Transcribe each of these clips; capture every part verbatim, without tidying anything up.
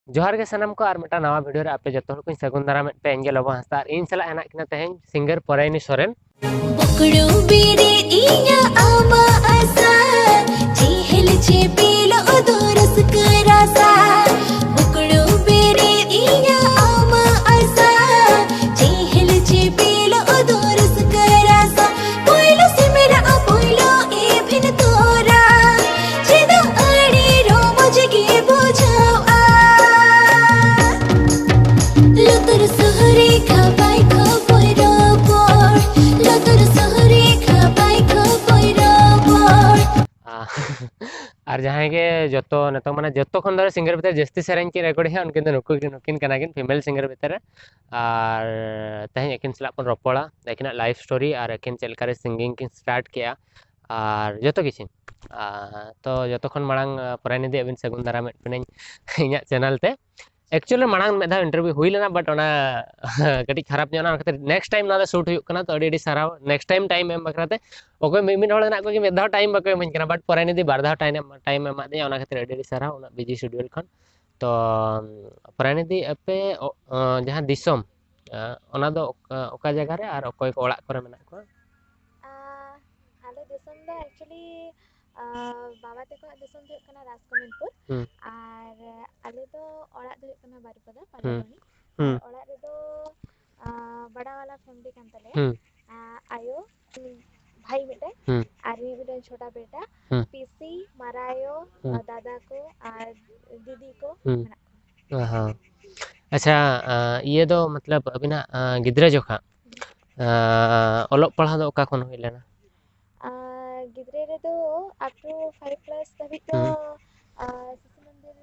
ᱡᱚᱦᱟᱨ ᱜᱮ ᱥᱟᱱᱟᱢ ᱠᱚ, ᱟᱨ ᱢᱤᱫᱴᱟᱝ ᱱᱟᱣᱟ ᱵᱷᱤᱰᱤᱭᱳ ᱨᱮ ᱟᱯᱮ ᱡᱚᱛᱚ ᱦᱚᱲ ᱠᱚᱧ ᱥᱟᱹᱜᱩᱱ ᱫᱟᱨᱟᱢᱮᱫ ᱯᱮ᱾ ᱤᱧ ᱜᱮ ᱞᱚᱵᱚ ᱦᱟᱸᱥᱫᱟ, ᱟᱨ ᱤᱧ ᱥᱟᱞᱟᱜ ᱦᱮᱱᱟᱜ ᱠᱤᱱᱟ ᱛᱮᱦᱮᱧ ᱥᱤᱝᱜᱟᱨ ᱯᱚᱨᱟᱭᱱᱤ ᱥᱚᱨᱮᱱ᱾ ᱵᱩᱠᱲᱩ ᱵᱤᱨᱤᱫ ᱤᱧᱟᱹᱜ ᱟᱢᱟᱜ ᱟᱥᱟ, ᱡᱤᱦᱤᱞ ᱪᱮᱯᱤᱞ ᱩᱫᱩ ᱨᱟᱹᱥᱠᱟᱹ ᱨᱟᱥᱟ᱾ ᱵᱩᱠᱲᱩ ᱵᱤᱨᱤᱫ ᱤᱧᱟᱹᱜ ᱟᱢᱟᱜ ᱟᱥᱟ, ᱡᱤᱦᱤᱞ ᱪᱮᱯᱤᱞ ᱩᱫᱩ ᱨᱟᱹᱥᱠᱟᱹ ᱨᱟᱥᱟ᱾ ᱯᱩᱭᱞᱩ ᱥᱤᱢᱨᱟᱜ ᱯᱩᱭᱞᱩ ᱮᱵᱷᱮᱱ ᱛᱚᱨᱟ, ᱪᱮᱫᱟᱜ ᱟᱹᱰᱤ ᱨᱚᱢᱚᱡᱽ ᱜᱮ ᱵᱩᱡᱷᱟᱹᱣᱟ᱾ ᱞᱩᱛᱩᱨ ᱥᱩᱨ ᱨᱮ ᱠᱷᱟᱯᱟᱭ ᱠᱷᱚᱯᱚᱭ ᱨᱚᱯᱚᱲ, ᱞᱩᱛᱩᱨ ᱥᱩᱨ ᱨᱮ ᱠᱷᱟᱯᱟᱭ ᱠᱷᱚᱯᱚᱭ ᱨᱚᱯᱚᱲ᱾ ᱟᱨ ᱡᱟᱦᱟᱸᱭ ᱜᱮ ᱡᱚᱛᱚ ᱱᱤᱛᱚᱜ ᱢᱟᱱᱮ ᱡᱚᱛᱚ ᱠᱷᱚᱱ ᱫᱚ ᱥᱤᱝᱜᱟᱨ ᱵᱷᱤᱛᱨᱤ ᱡᱟᱹᱥᱛᱤ ᱥᱮᱨᱮᱧ ᱠᱤᱱ ᱨᱮᱠᱚᱨᱰ ᱮᱫᱟ, ᱩᱱᱠᱤᱱ ᱫᱚ ᱱᱩᱠᱩ ᱜᱮ, ᱱᱩᱠᱤᱱ ᱠᱟᱱᱟ ᱠᱤᱱ ᱯᱷᱤᱢᱮᱞ ᱥᱤᱝᱜᱟᱨ ᱵᱷᱤᱛᱨᱤ ᱨᱮ᱾ ᱟᱨ ᱛᱮᱦᱮᱧ ᱟᱹᱠᱤᱱ ᱥᱟᱞᱟᱜ ᱵᱚᱱ ᱨᱚᱯᱚᱲᱟ, ᱟᱹᱠᱤᱱᱟᱜ ᱞᱟᱭᱤᱯᱷ ᱥᱴᱳᱨᱤ ᱟᱨ ᱟᱹᱠᱤᱱ ᱪᱮᱫ ᱞᱮᱠᱟᱨᱮ ᱥᱤᱝᱜᱤᱝ ᱠᱤᱱ ᱥᱴᱟᱨᱴ ᱠᱮᱜᱼᱟ ᱟᱨ ᱡᱚᱛᱚ ᱠᱤᱪᱷᱩ᱾ ᱟᱨ ᱛᱚ ᱡᱚᱛᱚ ᱠᱷᱚᱱ ᱢᱟᱲᱟᱝ, ᱟᱨ, ᱯᱚᱨᱟᱭᱱᱤᱫᱤ, ᱟᱹᱵᱤᱱ ᱥᱟᱹᱜᱩᱱ ᱫᱟᱨᱟᱢᱮᱫ ᱵᱮᱱᱟᱹᱧ ᱤᱧᱟᱹᱜ ᱪᱮᱱᱮᱞ ᱛᱮ᱾ ᱮᱠᱪᱩᱭᱮᱞᱤ ᱢᱟᱲᱟᱝ ᱢᱤᱫ ᱫᱷᱟᱣ ᱤᱱᱴᱟᱨᱵᱷᱤᱭᱩ ᱦᱩᱭ ᱞᱮᱱᱟ, ᱵᱟᱴ ᱚᱱᱟ ᱠᱟᱹᱴᱤᱡ ᱠᱷᱟᱨᱟᱯ ᱧᱚᱜ ᱮᱱᱟ, ᱚᱱᱟ ᱠᱷᱟᱹᱛᱤᱨ ᱱᱮᱠᱥᱴ ᱴᱟᱭᱤᱢ ᱱᱚᱣᱟ ᱫᱚ ᱥᱩᱴ ᱦᱩᱭᱩᱜ ᱠᱟᱱᱟ᱾ ᱛᱚ ᱟᱹᱰᱤ ᱟᱹᱰᱤ ᱥᱟᱨᱦᱟᱣ ᱱᱮᱠᱥᱴ ᱴᱟᱭᱤᱢ ᱴᱟᱭᱤᱢ ᱮᱢ ᱵᱟᱠᱷᱨᱟ ᱛᱮ᱾ ᱚᱠᱚᱭ ᱢᱤᱫ ᱢᱤᱫ ᱦᱚᱲ ᱢᱮᱱᱟᱜ ᱠᱚᱣᱟ ᱡᱮ ᱢᱤᱫ ᱫᱷᱟᱣ ᱴᱟᱭᱤᱢ ᱵᱟᱠᱚ ᱤᱢᱟᱹᱧ ᱠᱟᱱᱟ, ᱵᱟᱴ ᱯᱚᱨᱟᱭᱱᱤᱫᱤ ᱵᱟᱨ ᱫᱷᱟᱣ ᱴᱟᱭᱤᱢ ᱴᱟᱭᱤᱢ ᱮᱢᱟᱫ ᱫᱤᱧᱟ, ᱚᱱᱟ ᱠᱷᱟᱹᱛᱤᱨ ᱟᱹᱰᱤ ᱟᱹᱰᱤ ᱥᱟᱨᱦᱟᱣ ᱩᱱᱟᱹᱜ ᱵᱤᱡᱤ ᱥᱤᱰᱤᱭᱩᱞ ᱠᱷᱚᱱ᱾ ᱛᱚ ᱯᱚᱨᱟᱭᱱᱤᱫᱤ, ᱟᱯᱮ ᱚ-, ᱚ, ᱡᱟᱦᱟᱸ ᱫᱤᱥᱚᱢ, ᱟ, ᱚᱱᱟ ᱫᱚ ᱚᱠᱟ, ᱚᱠᱟ ᱡᱟᱭᱜᱟ ᱨᱮ ᱟᱨ ᱚᱠᱚᱭ ᱠᱚ ᱚᱲᱟᱜ ᱠᱚᱨᱮ ᱢᱮᱱᱟᱜ ᱠᱚᱣᱟ? ᱟ, ᱟᱞᱮ ᱫᱤᱥᱚᱢ ᱫᱚ ᱮᱠᱪᱩᱭᱮᱞᱤ, ᱟ, ᱵᱟᱵᱟ ᱛᱟᱠᱚᱣᱟᱜ ᱫᱤᱥᱚᱢ ᱫᱚ ᱦᱩᱭᱩᱜ ᱠᱟᱱᱟ ᱨᱟᱡᱽᱠᱚᱢᱚᱞᱯᱩᱨ᱾ ᱦᱩᱸ᱾ ᱟᱨ ᱟᱞᱮ ᱫᱚ ᱚᱲᱟᱜ ᱫᱚ ᱦᱩᱭᱩᱜ ᱠᱟᱱᱟ ᱵᱟᱨᱤᱯᱟᱫᱟ, ᱦᱩᱸ᱾ ᱯᱟᱞᱮᱵᱟᱲᱤ᱾ ᱦᱩᱸ᱾ ᱟᱨ ᱚᱲᱟᱜ ᱨᱮᱫᱚ, ᱟ, ᱵᱟᱲᱟᱣᱟᱞᱟ ᱯᱷᱮᱢᱤᱞᱤ ᱠᱟᱱ ᱛᱟᱞᱮᱭᱟ᱾ ᱦᱩᱸ᱾ ᱟ, ᱟᱭᱳ, ᱵᱷᱟᱭ ᱢᱤᱫᱴᱮᱱ, ᱦᱩᱸ᱾ ᱟᱨ ᱢᱤᱫ ᱢᱤᱫᱴᱮᱱ ᱪᱷᱳᱴᱟ ᱵᱮᱴᱟ, ᱦᱩᱸ᱾ ᱯᱤᱥᱤ, ᱢᱟᱨᱟᱭᱳ, ᱦᱩᱸ᱾ ᱟ, ᱫᱟᱫᱟ ᱠᱚ ᱟᱨ ᱫᱤᱫᱤ ᱠᱚ ᱦᱩᱸ᱾ ᱢᱮᱱᱟᱜ ᱠᱚᱣᱟ᱾ ᱚ ᱦᱚᱸ᱾ ᱟᱪᱪᱷᱟ, ᱟ, ᱤᱭᱟᱹ ᱫᱚ ᱢᱚᱛᱞᱚᱵ ᱟᱹᱵᱤᱱᱟᱜ, ᱟ, ᱜᱤᱫᱽᱨᱟᱹ ᱡᱚᱠᱷᱟ, ᱟ, ᱚᱞᱚᱜ ᱯᱟᱲᱦᱟᱣ ᱫᱚ ᱚᱠᱟ ᱠᱷᱚᱱ ᱦᱩᱭ ᱞᱮᱱᱟ? ᱟᱨ ᱜᱤᱫᱽᱨᱟᱹ ᱨᱮᱫᱚ up to five class ᱫᱷᱟᱹᱵᱤᱡ ᱫᱚ, ᱦᱩᱸ᱾ ᱟᱨ ᱥᱤᱥᱩ ᱢᱚᱱᱫᱤᱨ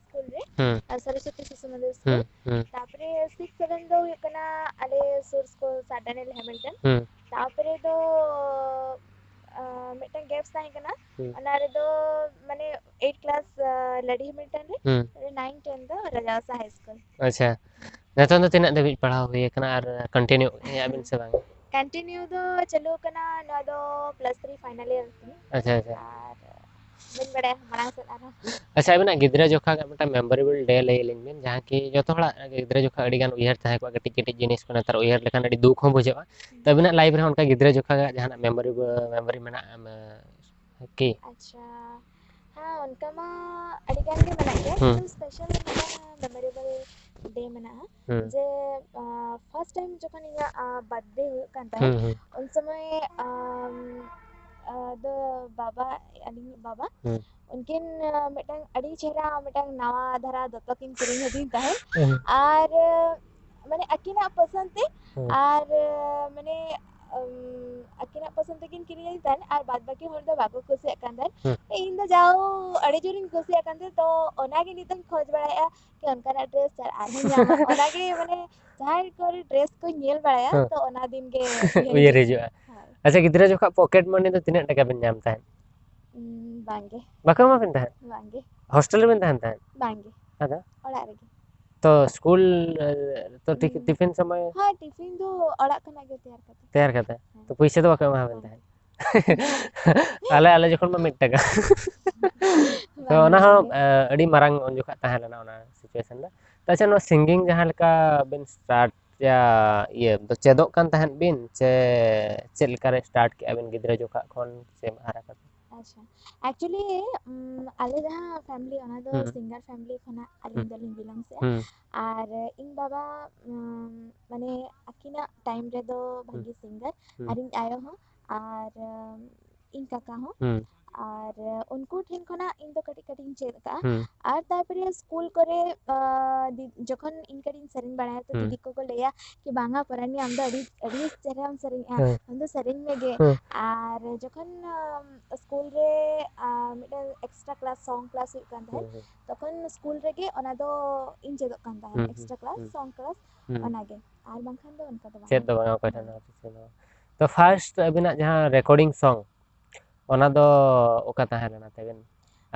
ᱥᱠᱩᱞ ᱨᱮ, ᱦᱩᱸ᱾ ᱟᱨ ᱥᱚᱨᱚᱥᱚᱛᱤ ᱥᱤᱥᱩ ᱢᱚᱱᱫᱤᱨ ᱥᱠᱩᱞ᱾ ᱦᱩᱸ, ᱦᱩᱸ᱾ ᱛᱟᱯᱚᱨᱮ six seven ᱫᱚ ᱦᱩᱭᱩᱜ ᱠᱟᱱᱟ ᱟᱞᱮ ᱥᱩᱨ ᱥᱠᱩᱞ ᱥᱟᱨ ᱰᱮᱱᱤᱭᱮᱞ ᱦᱮᱢᱤᱞᱴᱚᱱ᱾ ᱦᱩᱸ᱾ ᱛᱟᱯᱚᱨᱮ ᱫᱚ, ᱟᱨ, ᱢᱤᱫᱴᱟᱝ gaps ᱛᱟᱦᱮᱸ ᱠᱟᱱᱟ᱾ ᱦᱩᱸ᱾ ᱚᱱᱟ ᱨᱮᱫᱚ ᱢᱟᱱᱮ eight class, ᱟᱨ, ᱞᱟᱰᱤ ᱦᱮᱢᱤᱞᱴᱚᱱ ᱨᱮ, ᱦᱩᱸ᱾ ᱛᱟᱯᱚᱨᱮ nine ten ᱫᱚ ᱨᱟᱡᱟᱣᱥᱟ ᱦᱟᱭ ᱥᱠᱩᱞ᱾ ᱟᱪᱪᱷᱟ, ᱱᱤᱛᱚᱝ ᱫᱚ ᱛᱤᱱᱟᱹᱜ ᱫᱷᱟᱹᱵᱤᱡ ᱯᱟᱲᱦᱟᱣ ᱦᱩᱭ ᱟᱠᱟᱱᱟ ᱟᱨ continue ᱮᱫ ᱟᱵᱤᱱ ᱥᱮ ᱵᱟᱝ? Continue ᱫᱚ ᱪᱟᱹᱞᱩ ᱟᱠᱟᱱᱟ, ᱱᱚᱣᱟ ᱫᱚ plus three final year ᱛᱤᱧ᱾ ᱟᱪᱪᱷᱟ, ᱟᱪᱪᱷᱟ᱾ ᱟᱨ ᱵᱟᱹᱧ ᱵᱟᱲᱟᱭᱟ ᱢᱟᱲᱟᱝ ᱥᱮᱫ ᱟᱨᱦᱚᱸ᱾ ᱟᱪᱪᱷᱟ, ᱟᱹᱵᱤᱱᱟᱜ ᱜᱤᱫᱽᱨᱟᱹ ᱡᱚᱠᱷᱟ ᱨᱮᱱᱟᱜ ᱢᱤᱫᱴᱟᱝ memorable day ᱞᱟᱹᱭ ᱟᱹᱞᱤᱧ ᱵᱤᱱ, ᱡᱟᱦᱟᱸ ᱠᱤ ᱡᱚᱛᱚ ᱦᱚᱲᱟᱜ ᱜᱤᱫᱽᱨᱟᱹ ᱡᱚᱠᱷᱟ ᱟᱹᱰᱤ ᱜᱟᱱ ᱩᱭᱦᱟᱹᱨ ᱛᱟᱦᱮᱸ ᱠᱚᱜᱼᱟ, ᱠᱟᱹᱴᱤᱡ ᱠᱟᱹᱴᱤᱡ ᱡᱤᱱᱤᱥ ᱠᱚ ᱱᱮᱛᱟᱨ ᱩᱭᱦᱟᱹᱨ ᱞᱮᱠᱷᱟᱱ ᱟᱹᱰᱤ ᱫᱩᱠ ᱦᱚᱸ ᱵᱩᱡᱷᱟᱹᱜᱼᱟ᱾ ᱛᱚ ᱟᱹᱵᱤᱱᱟᱜ life ᱨᱮᱦᱚᱸ ᱚᱱᱠᱟ ᱜᱤᱫᱽᱨᱟᱹ ᱡᱚᱠᱷᱟ ᱡᱟᱦᱟᱱᱟᱜ memorable memory ᱢᱮᱱᱟᱜᱼᱟ ᱠᱤ? ᱟᱪᱪᱷᱟ, ᱦᱮᱸ, ᱚᱱᱠᱟ ᱢᱟ ᱟᱹᱰᱤ ᱜᱟᱱ ᱜᱮ ᱢᱮᱱᱟᱜ ᱜᱮᱭᱟ, ᱦᱩᱸ᱾ ᱠᱤᱱᱛᱩ special ᱢᱤᱫᱴᱟᱝ memorable day ᱢᱮᱱᱟᱜᱼᱟ᱾ ᱦᱩᱸ᱾ ᱡᱮ, ᱟᱸ, first time ᱡᱚᱠᱷᱚᱱ ᱤᱧᱟᱹᱜ, ᱟᱸ, birthday ᱦᱩᱭᱩᱜ ᱠᱟᱱ ᱛᱟᱦᱮᱸᱫ, ᱦᱩᱸ, ᱦᱩᱸ᱾ ᱩᱱ ᱥᱚᱢᱚᱭ, ᱟᱢ, ᱟᱸ, ᱫᱚ ᱵᱟᱵᱟ, ᱟᱹᱞᱤᱧᱤᱡ ᱵᱟᱵᱟ, ᱦᱩᱸ᱾ ᱩᱱᱠᱤᱱ, ᱟᱸ, ᱢᱤᱫᱴᱟᱝ ᱟᱹᱰᱤ ᱪᱮᱦᱨᱟ ᱢᱤᱫᱴᱟᱝ ᱱᱟᱣᱟ ᱫᱷᱟᱨᱟ ᱫᱚᱛᱚ ᱠᱤᱱ ᱠᱤᱨᱤᱧ ᱟᱹᱫᱤᱧ ᱛᱟᱦᱮᱸᱫ᱾ ᱦᱩᱸ᱾ ᱟᱨ, ᱟᱸ, ᱢᱟᱱᱮ ᱟᱹᱠᱤᱱᱟᱜ ᱯᱚᱥᱚᱱᱫ ᱛᱮ, ᱦᱩᱸ᱾ ᱟᱨ, ᱟᱸ, ᱢᱟᱱᱮ, ᱟᱢ, ᱟᱹᱠᱤᱱᱟᱜ ᱯᱚᱥᱚᱱᱫ ᱛᱮᱠᱤᱱ ᱠᱤᱨᱤᱧ ᱟᱹᱫᱤᱧ ᱛᱟᱦᱮᱸᱫ, ᱟᱨ ᱵᱟᱫ ᱵᱟᱹᱠᱤ ᱦᱚᱲ ᱫᱚ ᱵᱟᱠᱚ ᱠᱩᱥᱤᱭᱟᱜ ᱠᱟᱱ ᱛᱟᱦᱮᱸᱫ᱾ ᱦᱩᱸ᱾ ᱤᱧ ᱫᱚ ᱡᱟᱣ ᱟᱹᱰᱤ ᱡᱳᱨᱤᱧ ᱠᱩᱥᱤᱭᱟᱜ ᱠᱟᱱ ᱛᱟᱦᱮᱸᱫ, ᱛᱚ ᱚᱱᱟᱜᱮ ᱱᱤᱛᱚᱜ ᱤᱧ ᱠᱷᱚᱡᱽ ᱵᱟᱲᱟᱭᱮᱫᱼᱟ᱾ ᱠᱤ ᱚᱱᱠᱟᱱᱟᱜ dress ᱟᱨ ᱟᱨᱦᱚᱸ ᱧᱟᱢᱟ᱾ ᱚᱱᱟᱜᱮ ᱢᱟᱱᱮ ᱡᱟᱦᱟᱸᱭ ᱠᱚᱨᱮ dress ᱠᱚᱧ ᱧᱮᱞ ᱵᱟᱲᱟᱭᱟ, ᱦᱮᱸ᱾ ᱛᱚ ᱚᱱᱟ ᱫᱤᱱ ᱜᱮ ᱩᱭᱦᱟᱹᱨ ᱩᱭᱦᱟᱹᱨ ᱦᱤᱡᱩᱜᱼᱟ᱾ ᱦᱤᱡᱩᱜᱼᱟ᱾ ᱦᱳᱭ᱾ ᱟᱪᱪᱷᱟ, ᱜᱤᱫᱽᱨᱟᱹ ᱡᱚᱠᱷᱚᱱ pocket money ᱫᱚ ᱛᱤᱱᱟᱹᱜ ᱴᱟᱠᱟ ᱵᱮᱱ ᱧᱟᱢ ᱛᱟᱦᱮᱸᱫ? ᱩᱸ, ᱵᱟᱝᱜᱮ᱾ ᱵᱟᱠᱚ ᱮᱢᱟ ᱵᱮᱱ ᱛᱟᱦᱮᱸᱫ? ᱵᱟᱝᱜᱮ᱾ Hostel ᱨᱮᱵᱮᱱ ᱛᱟᱦᱮᱱ ᱛᱟᱦᱮᱸᱫ? ᱵᱟᱝᱜᱮ᱾ ᱟᱫᱚ? ᱚᱲᱟᱜ ᱨᱮᱜᱮ᱾ ᱛᱚ, school, ᱮ, ᱛᱚ, ᱴᱤ-, ᱩᱸ, tiffin ᱥᱚᱢᱚᱭ? ᱦᱳᱭ, tiffin ᱫᱚ ᱚᱲᱟᱜ ᱠᱷᱚᱱᱟᱜ ᱜᱮ ᱛᱮᱭᱟᱨ ᱠᱟᱛᱮ᱾ ᱛᱮᱭᱟᱨ ᱠᱟᱛᱮ? ᱦᱮᱸ᱾ ᱛᱚ, ᱯᱩᱭᱥᱟᱹ ᱫᱚ ᱵᱟᱠᱚ ᱮᱢᱟ ᱵᱮᱱ ᱵᱟᱝ᱾ ᱛᱟᱦᱮᱸᱫ? ᱟᱞᱮ, ᱟᱞᱮ ᱡᱚᱠᱷᱚᱱ ᱢᱟ ᱢᱤᱫ ᱴᱟᱠᱟ᱾ ᱛᱚ, ᱵᱟᱝ, ᱚᱱᱟ ᱦᱚᱸ, ᱵᱟᱝ᱾ ᱮ, ᱟᱹᱰᱤ ᱢᱟᱨᱟᱝ ᱩᱱ ᱡᱚᱠᱷᱟᱡ ᱛᱟᱦᱮᱸ ᱞᱮᱱᱟ ᱚᱱᱟ situation ᱫᱚ᱾ ᱛᱚ, ᱟᱪᱪᱷᱟ, ᱱᱚᱣᱟ singing ᱡᱟᱦᱟᱸ ᱞᱮᱠᱟ ᱵᱮᱱ start ᱭᱟ, ᱤᱭᱟᱹ ᱫᱚ ᱪᱮᱫᱚᱜ ᱠᱟᱱ ᱛᱟᱦᱮᱸᱫ ᱵᱤᱱ ᱥᱮ ᱪᱮᱫ ᱞᱮᱠᱟ ᱨᱮ start ᱠᱮᱜᱼᱟ ᱵᱤᱱ ᱜᱤᱫᱽᱨᱟᱹ ᱡᱚᱠᱷᱟᱜ ᱠᱷᱚᱱ ᱥᱮ ᱦᱟᱨᱟ ᱠᱟᱛᱮ? ᱟᱪᱪᱷᱟ, actually, ᱩᱢ, ᱟᱞᱮ ᱡᱟᱦᱟᱸ family, ᱚᱱᱟ ᱫᱚ ᱦᱩᱸ᱾ Singer family ᱠᱷᱚᱱᱟᱜ ᱟᱹᱞᱤᱧ ᱦᱩᱸ᱾ ᱫᱚᱞᱤᱧ belong ᱮᱫᱼᱟ᱾ ᱦᱩᱸ᱾ ᱟᱨ ᱤᱧ ᱵᱟᱵᱟ, ᱩᱢ, ᱢᱟᱱᱮ ᱟᱹᱠᱤᱱᱟᱜ time ᱨᱮᱫᱚ ᱦᱩᱸ᱾ ᱵᱷᱟᱹᱜᱤ singer, ᱦᱩᱸ᱾ ᱟᱨ ᱤᱧ ᱟᱭᱳ ᱦᱚᱸ, ᱟᱨ, ᱩᱢ, ᱤᱧ ᱠᱟᱠᱟ ᱦᱚᱸ᱾ ᱦᱩᱸ᱾ ᱟᱨ ᱩᱱᱠᱩ ᱴᱷᱮᱱ ᱠᱷᱚᱱᱟᱜ ᱤᱧ ᱫᱚ ᱠᱟᱹᱴᱤᱡ ᱠᱟᱹᱴᱤᱡ ᱤᱧ ᱪᱮᱫ ᱟᱠᱟᱫᱼᱟ᱾ ᱦᱩᱸ᱾ ᱟᱨ ᱛᱟᱨᱯᱚᱨᱮ school ᱠᱚᱨᱮ, ᱟ, ᱫᱤ-, ᱡᱚᱠᱷᱚᱱ ᱤᱧ ᱠᱟᱹᱴᱤᱡ ᱤᱧ ᱥᱮᱨᱮᱧ ᱵᱟᱲᱟᱭᱟ, ᱛᱚ ᱦᱩᱸ᱾ ᱫᱤᱫᱤ ᱠᱚᱠᱚ ᱞᱟᱹᱭᱟ ᱠᱤ, "ᱵᱟᱝᱟ ᱯᱚᱨᱟᱱᱤ, ᱟᱢ ᱫᱚ ᱟᱹᱰᱤ, ᱟᱹᱰᱤ ᱪᱮᱦᱨᱟᱢ ᱥᱮᱨᱮᱧᱮᱜᱼᱟ, ᱦᱩᱸ᱾ ᱟᱢ ᱫᱚ ᱥᱮᱨᱮᱧ ᱢᱮᱜᱮ᱾" ᱦᱩᱸ᱾ ᱟᱨ ᱡᱚᱠᱷᱚᱱ, ᱟᱢ, school ᱨᱮ, ᱟ, ᱢᱤᱫᱴᱟᱝ extra class, song class ᱦᱩᱭᱩᱜ ᱠᱟᱱ ᱛᱟᱦᱮᱸᱫ, ᱦᱩᱸ, ᱦᱩᱸ᱾ ᱛᱚᱠᱷᱚᱱ school ᱨᱮᱜᱮ ᱚᱱᱟ ᱫᱚ ᱤᱧ ᱪᱮᱫᱚᱜ ᱠᱟᱱ ᱛᱟᱦᱮᱸᱫ, ᱦᱩᱸ, ᱦᱩᱸ, extra class, ᱦᱩᱸ᱾ Song class, ᱦᱩᱸ᱾ ᱚᱱᱟᱜᱮ᱾ ᱟᱨ ᱵᱟᱝᱠᱷᱟᱱ ᱫᱚ ᱚᱱᱠᱟ ᱫᱚ ᱵᱟᱝ᱾ ᱪᱮᱫ ᱫᱚ ᱵᱟᱝᱟ ᱚᱠᱚᱭ ᱴᱷᱮᱱ ᱦᱚᱸ᱾ ᱦᱚᱸ ᱪᱮᱫ ᱦᱚᱸ ᱵᱟᱝ᱾ ᱛᱚ, first ᱟᱹᱵᱤᱱᱟᱜ ᱡᱟᱦᱟᱸ recording song, ᱚᱱᱟ ᱫᱚ ᱚᱠᱟ ᱛᱟᱦᱮᱸ ᱞᱮᱱᱟ ᱛᱟᱵᱮᱱ?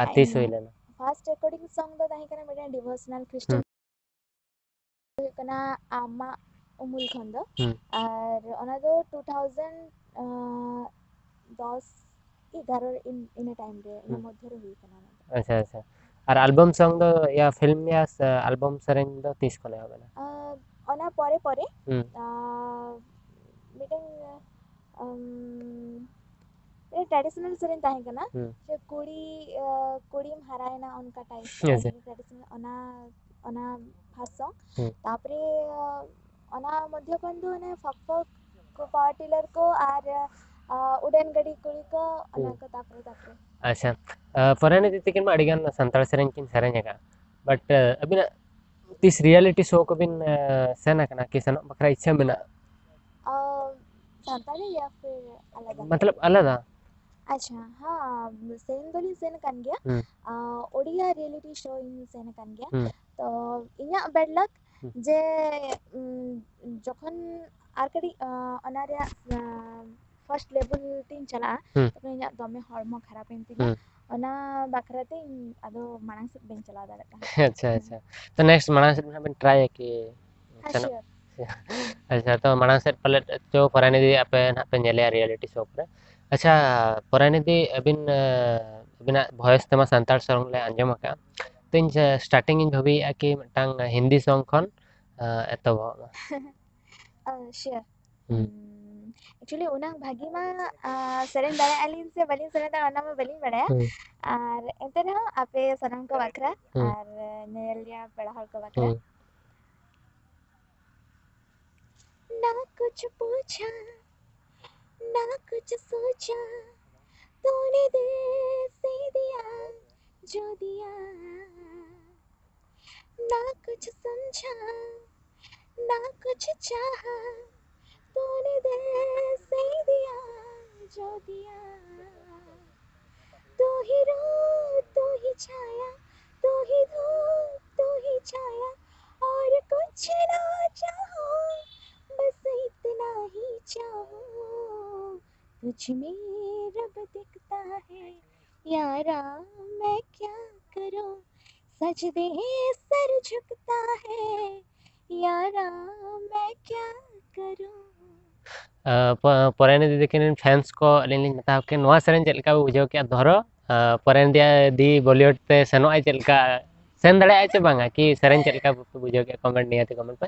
ᱟᱨ ᱟᱨ ᱛᱤᱥ ᱦᱩᱭ ᱤᱧ ᱞᱮᱱᱟ? First recording song ᱫᱚ ᱛᱟᱦᱮᱸ ᱠᱟᱱᱟ ᱢᱤᱫᱴᱟᱝ devotional Christian ᱦᱩᱸ᱾ ᱦᱩᱭᱩᱜ ᱠᱟᱱᱟ ᱟᱢᱟᱜ ᱩᱢᱩᱞ ᱠᱷᱚᱱ ᱫᱚ᱾ ᱦᱩᱸ᱾ ᱟᱨ ᱚᱱᱟ ᱫᱚ two thousand, ᱟᱸ, ᱫᱚᱥ ᱮᱜᱟᱨᱚ ᱤᱱ- ᱤᱱᱟᱹ ᱴᱟᱭᱤᱢ ᱨᱮ, ᱤᱱᱟᱹ ᱦᱩᱸ᱾ ᱢᱚᱫᱽᱫᱷᱮ ᱨᱮ ᱦᱩᱭ ᱠᱟᱱᱟ ᱚᱱᱟ ᱫᱚ᱾ ᱟᱪᱪᱷᱟ, ᱟᱪᱪᱷᱟ᱾ ᱟᱨ ᱟᱞᱵᱟᱢ ᱥᱚᱝ ᱫᱚ, ᱭᱟ ᱯᱷᱤᱞᱢ ᱭᱟ ᱥᱮ ᱟᱞᱵᱟᱢ ᱥᱮᱨᱮᱧ ᱫᱚ ᱛᱤᱥ ᱠᱷᱚᱱ ᱮᱦᱚᱵ ᱮᱱᱟ? ᱟᱨ ᱚᱱᱟ ᱯᱚᱨᱮ ᱯᱚᱨᱮ ᱦᱩᱸ᱾ ᱟᱨ ᱢᱤᱫᱴᱟᱝ ᱟᱢ, ᱢᱤᱫᱴᱟᱝ ᱴᱨᱟᱰᱤᱥᱚᱱᱟᱞ ᱥᱮᱨᱮᱧ ᱛᱟᱦᱮᱸ ᱠᱟᱱᱟ, ᱦᱩᱸ᱾ ᱡᱮ ᱠᱩᱲᱤ ᱟᱹ, ᱠᱩᱲᱤᱢ ᱦᱟᱨᱟᱭᱮᱱᱟ ᱚᱱᱠᱟ ᱴᱟᱭᱤᱯ᱾ ᱟᱪᱪᱷᱟ᱾ ᱴᱨᱟᱰᱤᱥᱚᱱᱟᱞ ᱚᱱᱟ ᱚᱱᱟ ᱯᱷᱟᱥᱴ ᱥᱚᱝ᱾ ᱦᱩᱸ᱾ ᱛᱟᱯᱚᱨᱮ ᱟᱹ, ᱚᱱᱟ ᱢᱚᱫᱽᱫᱷᱮ ᱠᱷᱚᱱ ᱫᱚ ᱚᱱᱮ ᱯᱷᱚᱠ ᱯᱷᱚᱠ ᱠᱚ ᱯᱟᱣᱟᱨ ᱴᱤᱞᱟᱨ ᱠᱚ ᱟᱨ ᱟᱹ, ᱩᱰᱟᱹᱱ ᱜᱟᱹᱰᱤ ᱠᱩᱲᱤ ᱠᱚ ᱚᱱᱟ ᱦᱩᱸ᱾ ᱠᱚ ᱛᱟᱯᱚᱨᱮ ᱛᱟᱯᱚᱨᱮ᱾ ᱟᱪᱪᱷᱟ᱾ ᱟᱹ, ᱯᱚᱨᱟᱭᱱᱤᱫᱤ ᱛᱤᱠᱤᱱ ᱢᱟ ᱟᱹᱰᱤ ᱜᱟᱱ ᱥᱟᱱᱛᱟᱲ ᱥᱮᱨᱮᱧ ᱠᱤᱱ ᱥᱮᱨᱮᱧ ᱟᱠᱟᱫᱼᱟ, but ᱟᱹ, ᱟᱹᱵᱤᱱᱟᱜ ᱛᱤᱥ ᱨᱤᱭᱟᱞᱤᱴᱤ ᱥᱳ ᱠᱚᱵᱤᱱ ᱟᱹ, ᱥᱮᱱ ᱟᱠᱟᱱᱟ ᱠᱤ, ᱥᱮᱱᱚᱜ ᱵᱟᱠᱷᱨᱟ ᱤᱪᱪᱷᱟᱹ ᱢᱮᱱᱟᱜᱼᱟ? ᱟᱹ, ᱥᱟᱱᱛᱟᱲᱤ ᱭᱟ ᱯᱷᱤᱨ ᱟᱞᱟᱫᱟ? ᱢᱚᱛᱞᱚᱵ ᱟᱞᱟᱫᱟ? ᱟᱪᱪᱷᱟ, ᱦᱮᱸ, ᱥᱮᱱ ᱫᱚᱞᱤᱧ ᱥᱮᱱ ᱟᱠᱟᱱ ᱜᱮᱭᱟ᱾ ᱦᱩᱸ᱾ ᱟᱹ, ᱳᱰᱤᱭᱟ ᱨᱤᱭᱟᱞᱤᱴᱤ ᱥᱳ ᱤᱧ ᱥᱮᱱ ᱟᱠᱟᱱ ᱜᱮᱭᱟ᱾ ᱦᱩᱸ᱾ ᱛᱚ ᱤᱧᱟᱹᱜ ᱵᱮᱰ ᱞᱟᱠ ᱦᱩᱸ᱾ ᱡᱮ ᱩᱢ, ᱡᱚᱠᱷᱚᱱ ᱟᱨ ᱠᱟᱹᱴᱤᱡ ᱟᱹ, ᱚᱱᱟ ᱨᱮᱭᱟᱜ ᱯᱷᱟᱨᱥᱴ ᱞᱮᱵᱮᱞ ᱛᱤᱧ ᱪᱟᱞᱟᱜᱼᱟ, ᱦᱩᱸ᱾ ᱛᱚᱠᱷᱚᱱ ᱤᱧᱟᱹᱜ ᱫᱚᱢᱮ ᱦᱚᱲᱢᱚ ᱠᱷᱟᱨᱟᱯ ᱮᱱ ᱛᱤᱧᱟ᱾ ᱦᱩᱸ᱾ ᱚᱱᱟ ᱵᱟᱠᱷᱨᱟ ᱛᱮ ᱤᱧ ᱟᱫᱚ ᱢᱟᱲᱟᱝ ᱥᱮᱫ ᱵᱟᱹᱧ ᱪᱟᱞᱟᱣ ᱫᱟᱲᱮᱭᱟᱜ ᱠᱟᱱᱟ᱾ ᱟᱪᱪᱷᱟ, ᱟᱪᱪᱷᱟ᱾ ᱛᱚ ᱱᱮᱠᱥᱴ ᱢᱟᱲᱟᱝ ᱥᱮᱫ ᱦᱟᱸᱜ ᱵᱤᱱ ᱴᱨᱟᱭᱟ ᱠᱤ? ᱦᱮᱸ, ᱥᱮᱱᱚᱜ? ᱥᱤᱭᱳᱨ᱾ ᱟᱪᱪᱷᱟ, ᱛᱚ ᱢᱟᱲᱟᱝ ᱥᱮᱫ ᱯᱟᱞᱮᱫ ᱪᱚ ᱯᱚᱨᱟᱭᱱᱤᱫᱤ ᱟᱯᱮ ᱱᱟᱦᱟᱜ ᱯᱮ ᱧᱮᱞᱮᱭᱟ ᱨᱤᱭᱟᱞᱤᱴᱤ ᱥᱳ ᱠᱚᱨᱮ᱾ ᱟᱪᱪᱷᱟ, ᱯᱚᱨᱟᱭᱱᱤᱫᱤ ᱟᱹᱵᱤᱱ, ᱟᱹ, ᱟᱹᱵᱤᱱᱟᱜ ᱵᱷᱚᱭᱮᱥ ᱛᱮᱢᱟ ᱥᱟᱱᱛᱟᱲ ᱥᱚᱝ ᱞᱮ ᱟᱸᱡᱚᱢ ᱟᱠᱟᱫᱼᱟ᱾ ᱛᱚ ᱤᱧ ᱥᱮ ᱥᱴᱟᱨᱴᱤᱝ ᱤᱧ ᱵᱷᱟᱹᱵᱤᱭᱮᱫᱼᱟ ᱠᱤ ᱢᱤᱫᱴᱟᱝ ᱦᱤᱱᱫᱤ ᱥᱚᱝ ᱠᱷᱚᱱ, ᱟᱹ, ᱮᱛᱚᱦᱚᱵᱚᱜ ᱢᱟ᱾ ᱟᱹ, ᱥᱤᱭᱳᱨ᱾ ᱦᱩᱸ᱾ ᱩᱢ, actually ᱩᱱᱟᱹᱜ ᱵᱷᱟᱹᱜᱤ ᱢᱟ, ᱟᱹ, ᱥᱮᱨᱮᱧ ᱫᱟᱲᱮᱭᱟᱜᱼᱟ ᱞᱤᱧ ᱥᱮ ᱵᱟᱹᱞᱤᱧ ᱥᱮᱨᱮᱧ ᱫᱟᱲᱮᱭᱟᱜᱼᱟ ᱚᱱᱟ ᱢᱟ ᱵᱟᱹᱞᱤᱧ ᱵᱟᱲᱟᱭᱟ᱾ ᱦᱩᱸ᱾ ᱟᱨ ᱮᱱᱛᱮ ᱨᱮᱦᱚᱸ ᱟᱯᱮ ᱥᱟᱱᱟᱢ ᱠᱚ ᱵᱟᱠᱷᱨᱟ ᱦᱩᱸ᱾ ᱟᱨ ᱧᱮᱧᱮᱞᱤᱭᱟᱹ ᱯᱮᱲᱟ ᱦᱚᱲ ᱠᱚ ᱵᱟᱠᱷᱨᱟ᱾ ᱦᱩᱸ᱾ ना कुछ पूछा, ना कुछ सोचा, तूने दे से दिया जो दिया। ना कुछ समझा, ना कुछ चाहा, तूने दे से दिया जो दिया। तू ही रूह, तू ही छाया, तू ही धूप, तू ही छाया, और कुछ ना चाहूं, बस इतना ही चाहूं। तुझ में रब दिखता है यारा, मैं क्या करूं? सजदे सर झुकता है यारा, मैं क्या करूं? ᱟᱸ, ᱯᱚ-, ᱯᱚᱨᱟᱭᱱᱤ ᱫᱤᱫᱤ ᱛᱟᱹᱠᱤᱱ ᱨᱮᱱ fans ᱠᱚ ᱟᱹᱞᱤᱧ ᱞᱤᱧ ᱢᱮᱛᱟ ᱠᱚ ᱠᱮᱭᱟ, ᱱᱚᱣᱟ ᱥᱮᱨᱮᱧ ᱪᱮᱫ ᱞᱮᱠᱟ ᱯᱮ ᱵᱩᱡᱷᱟᱹᱣ ᱠᱮᱜᱼᱟ? ᱫᱷᱚᱨᱚ, ᱟᱸ, ᱯᱚᱨᱟᱭᱱᱤ ᱫᱤᱫᱤ Bollywood ᱛᱮ ᱥᱮᱱᱚᱜ ᱟᱭ ᱪᱮᱫ ᱞᱮᱠᱟ, ᱥᱮᱱ ᱫᱟᱲᱮᱭᱟᱜᱼᱟᱭ ᱪᱮ ᱵᱟᱝᱟ? ᱠᱤ ᱥᱮᱨᱮᱧ ᱪᱮᱫ ᱞᱮᱠᱟ ᱯᱮ ᱵᱩᱡᱷᱟᱹᱣ ᱠᱮᱜᱼᱟ? Comment, ᱱᱤᱦᱟᱹᱛᱤ comment ᱯᱮ᱾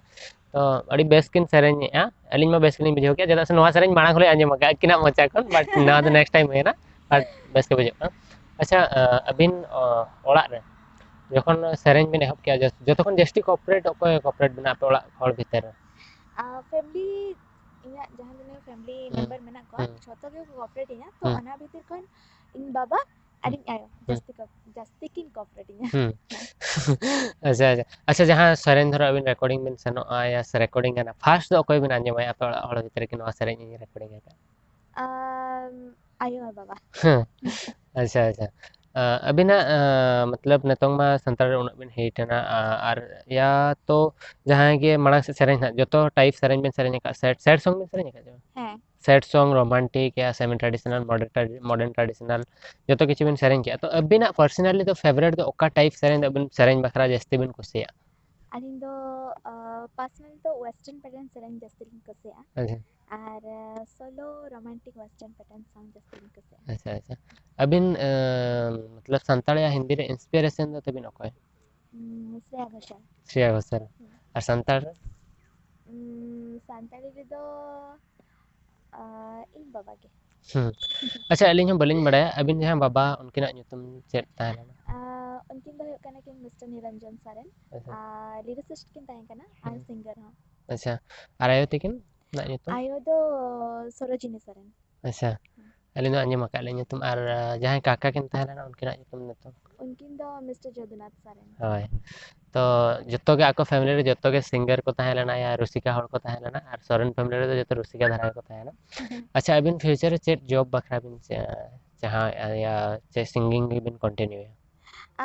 ᱛᱚ, ᱟᱹᱰᱤ ᱵᱮᱥ ᱠᱤᱱ ᱥᱮᱨᱮᱧᱮᱜᱼᱟ, ᱟᱹᱞᱤᱧ ᱢᱟ ᱵᱮᱥ ᱜᱮᱞᱤᱧ ᱵᱩᱡᱷᱟᱹᱣ ᱠᱮᱜᱼᱟ, ᱪᱮᱫᱟᱜ ᱥᱮ ᱱᱚᱣᱟ ᱥᱮᱨᱮᱧ ᱢᱟᱲᱟᱝ ᱦᱚᱸᱞᱤᱧ ᱟᱸᱡᱚᱢ ᱟᱠᱟᱫᱼᱟ ᱟᱹᱠᱤᱱᱟᱜ ᱢᱚᱪᱟ ᱠᱷᱚᱱ, but ᱱᱚᱣᱟ ᱫᱚ next time ᱦᱩᱭᱮᱱᱟ, but ᱵᱮᱥ ᱜᱮ ᱵᱩᱡᱷᱟᱹᱜ ᱠᱟᱱᱟ᱾ ᱟᱪᱪᱷᱟ, ᱟᱸ, ᱟᱹᱵᱤᱱ, ᱚ, ᱚᱲᱟᱜ ᱨᱮ ᱡᱚᱠᱷᱚᱱ ᱥᱮᱨᱮᱧ ᱵᱤᱱ ᱮᱦᱚᱵ ᱠᱮᱜᱼᱟ, ᱡᱚ-, ᱡᱚᱛᱚ ᱠᱷᱚᱱ ᱡᱟᱹᱥᱛᱤ cooperate ᱚᱠᱚᱭ cooperate ᱵᱮᱱᱟ ᱟᱯᱮ ᱚᱲᱟᱜ ᱦᱚᱲ ᱵᱷᱤᱛᱤᱨ ᱨᱮ? ᱟᱸ, family, ᱤᱧᱟᱹᱜ ᱡᱟᱦᱟᱸ ᱛᱤᱱᱟᱹᱜ family ᱦᱩᱸ, member ᱢᱮᱱᱟᱜ ᱠᱚᱣᱟ, ᱦᱩᱸ᱾ ᱡᱷᱚᱛᱚ ᱜᱮᱠᱚ cooperate ᱤᱧᱟ᱾ ᱛᱚ, ᱦᱩᱸ᱾ ᱚᱱᱟ ᱵᱷᱤᱛᱤᱨ ᱠᱷᱚᱱ ᱤᱧ ᱵᱟᱵᱟ ᱟᱨ ᱦᱩᱸ᱾ ᱤᱧ ᱟᱭᱳ ᱦᱩᱸ᱾ ᱡᱟᱹᱥᱛᱤ ᱠᱚ, ᱡᱟᱹᱥᱛᱤ ᱠᱤᱱ cooperate ᱤᱧᱟ᱾ ᱦᱩᱸ᱾ ᱟᱪᱪᱷᱟ, ᱟᱪᱪᱷᱟ᱾ ᱟᱪᱪᱷᱟ, ᱡᱟᱦᱟᱸ ᱥᱮᱨᱮᱧ ᱫᱷᱚᱨᱚ ᱟᱹᱵᱤᱱ recording ᱵᱤᱱ ᱥᱮᱱᱚᱜᱼᱟ ᱭᱟ ᱥᱮ recording ᱠᱟᱱᱟ, first ᱫᱚ ᱚᱠᱚᱭ ᱵᱤᱱ ᱟᱸᱡᱚᱢᱟᱭᱟ ᱟᱯᱮ ᱚᱲᱟᱜ ᱦᱚᱲ ᱵᱷᱤᱛᱤᱨ ᱨᱮ ᱠᱤ ᱱᱚᱣᱟ ᱥᱮᱨᱮᱧ ᱤᱧ recording ᱟᱠᱟᱫ? ᱟᱢ, ᱟᱭᱳ ᱟᱨ ᱵᱟᱵᱟ᱾ ᱦᱮᱸ᱾ ᱟᱪᱪᱷᱟ, ᱟᱪᱪᱷᱟ᱾ ᱟᱸ, ᱟᱹᱵᱤᱱᱟᱜ, ᱟᱸ, ᱢᱚᱛᱞᱚᱵ ᱱᱤᱛᱚᱝ ᱢᱟ ᱥᱟᱱᱛᱟᱲ ᱨᱮ ᱩᱱᱟᱹᱜ ᱵᱤᱱ hit ᱮᱱᱟ, ᱟᱸ, ᱟᱨ ᱭᱟ ᱛᱚ ᱡᱟᱦᱟᱸᱭ ᱜᱮ ᱢᱟᱲᱟᱝ ᱥᱮᱫ ᱥᱮᱨᱮᱧ ᱦᱟᱸᱜ, ᱡᱚᱛᱚ type ᱥᱮᱨᱮᱧ ᱵᱤᱱ ᱥᱮᱨᱮᱧ ᱟᱠᱟᱫ, sad, sad song ᱵᱤᱱ ᱥᱮᱨᱮᱧ ᱟᱠᱟᱫ ᱪᱮ ᱵᱟᱝ? ᱦᱮᱸ᱾ Sad song, romantic ᱭᱟ semi traditional, modern tradi-, modern traditional, ᱡᱚᱛᱚ ᱠᱤᱪᱷᱩ ᱵᱤᱱ ᱥᱮᱨᱮᱧ ᱠᱮᱜᱼᱟ᱾ ᱛᱚ ᱟᱹᱵᱤᱱᱟᱜ personally ᱫᱚ favourite ᱫᱚ ᱚᱠᱟ type ᱥᱮᱨᱮᱧ ᱫᱚ ᱟᱹᱵᱤᱱ ᱥᱮᱨᱮᱧ ᱵᱟᱠᱷᱨᱟ ᱡᱟᱹᱥᱛᱤ ᱵᱤᱱ ᱠᱩᱥᱤᱭᱟᱜᱼᱟ? ᱟᱹᱞᱤᱧ ᱫᱚ, ᱟᱸ, personally ᱫᱚ western pattern ᱥᱮᱨᱮᱧ ᱡᱟᱹᱥᱛᱤ ᱞᱤᱧ ᱠᱩᱥᱤᱭᱟᱜᱼᱟ᱾ ᱟᱪᱪᱷᱟ᱾ ᱟᱨ, ᱟᱸ, slow romantic western pattern song ᱡᱟᱹᱥᱛᱤ ᱞᱤᱧ ᱠᱩᱥᱤᱭᱟᱜᱼᱟ᱾ ᱟᱪᱪᱷᱟ, ᱟᱪᱪᱷᱟ᱾ ᱟᱹᱵᱤᱱ, ᱟᱸ, ᱢᱚᱛᱞᱚᱵ ᱥᱟᱱᱛᱟᱲᱤ ᱟᱨ ᱦᱤᱱᱫᱤ ᱨᱮ inspiration ᱫᱚ ᱛᱟᱹᱵᱤᱱ ᱚᱠᱚᱭ? ᱩᱸ, ᱥᱨᱮᱭᱟ ᱜᱷᱳᱥᱟᱞ᱾ ᱥᱨᱮᱭᱟ ᱜᱷᱳᱥᱟᱞ᱾ ᱦᱩᱸ᱾ ᱟᱨ ᱥᱟᱱᱛᱟᱲ ᱨᱮ? ᱩᱸ, ᱥᱟᱱᱛᱟᱲᱤ ᱨᱮᱫᱚ, ᱟᱸ, ᱤᱧ ᱵᱟᱵᱟ ᱜᱮ᱾ ᱦᱩᱸ᱾ ᱟᱪᱪᱷᱟ, ᱟᱹᱞᱤᱧ ᱦᱚᱸ ᱵᱟᱹᱞᱤᱧ ᱵᱟᱲᱟᱭᱟ, ᱟᱹᱵᱤᱱ ᱡᱟᱦᱟᱸ ᱵᱟᱵᱟ, ᱩᱱᱠᱤᱱᱟᱜ ᱧᱩᱛᱩᱢ ᱪᱮᱫ ᱛᱟᱦᱮᱸ ᱞᱮᱱᱟ? ᱟᱸ, ᱩᱱᱠᱤᱱ ᱫᱚ ᱦᱩᱭᱩᱜ ᱠᱟᱱᱟ ᱠᱤᱱ Mister ᱱᱤᱨᱚᱧᱡᱚᱱ ᱥᱚᱨᱮᱱ᱾ ᱟᱪᱪᱷᱟ᱾ ᱟᱨ lyricist ᱠᱤᱱ ᱛᱟᱦᱮᱸ ᱠᱟᱱᱟ ᱟᱨ ᱦᱩᱸ᱾ Singer ᱦᱚᱸ᱾ ᱟᱪᱪᱷᱟ, ᱟᱨ ᱟᱭᱳ ᱛᱟᱹᱠᱤᱱ ᱱᱟᱜ ᱧᱩᱛᱩᱢ? ᱟᱭᱳ ᱫᱚ ᱥᱚᱨᱳᱡᱤᱱᱤ ᱥᱚᱨᱮᱱ᱾ ᱟᱪᱪᱷᱟ, ᱦᱩᱸ᱾ ᱟᱹᱞᱤᱧ ᱫᱚ ᱟᱸᱡᱚᱢ ᱟᱠᱟᱫ ᱞᱤᱧ ᱧᱩᱛᱩᱢ᱾ ᱟᱨ, ᱟᱸ, ᱡᱟᱦᱟᱸᱭ ᱠᱟᱠᱟ ᱠᱤᱱ ᱛᱟᱦᱮᱸ ᱞᱮᱱᱟ, ᱩᱱᱠᱤᱱᱟᱜ ᱧᱩᱛᱩᱢ ᱱᱤᱛᱚᱜ? ᱩᱱᱠᱤᱱ ᱫᱚ Mister ᱡᱚᱫᱩᱱᱟᱛᱷ ᱥᱚᱨᱮᱱ᱾ ᱦᱳᱭ᱾ ᱛᱚ, ᱡᱚᱛᱚ ᱜᱮ ᱟᱠᱚ family ᱨᱮ ᱡᱚᱛᱚ ᱜᱮ singer ᱠᱚ ᱛᱟᱦᱮᱸ ᱞᱮᱱᱟ, ᱭᱟ ᱨᱩᱥᱤᱠᱟ ᱦᱚᱲ ᱠᱚ ᱛᱟᱦᱮᱸ ᱞᱮᱱᱟ, ᱟᱨ ᱥᱚᱨᱮᱱ family ᱨᱮᱫᱚ ᱡᱚᱛᱚ ᱨᱩᱥᱤᱠᱟ ᱫᱷᱟᱨᱟ ᱜᱮᱠᱚ ᱛᱟᱦᱮᱸ ᱞᱮᱱᱟ᱾ ᱟᱪᱪᱷᱟ, ᱟᱹᱵᱤᱱ future ᱨᱮ ᱪᱮᱫ job ᱵᱟᱠᱷᱨᱟ ᱵᱤᱱ ᱪᱟ-, ᱪᱟᱦᱟᱣᱮᱫᱼᱟ, ᱭᱟ ᱪᱮ singing ᱜᱮᱵᱤᱱ continue ᱭᱟ?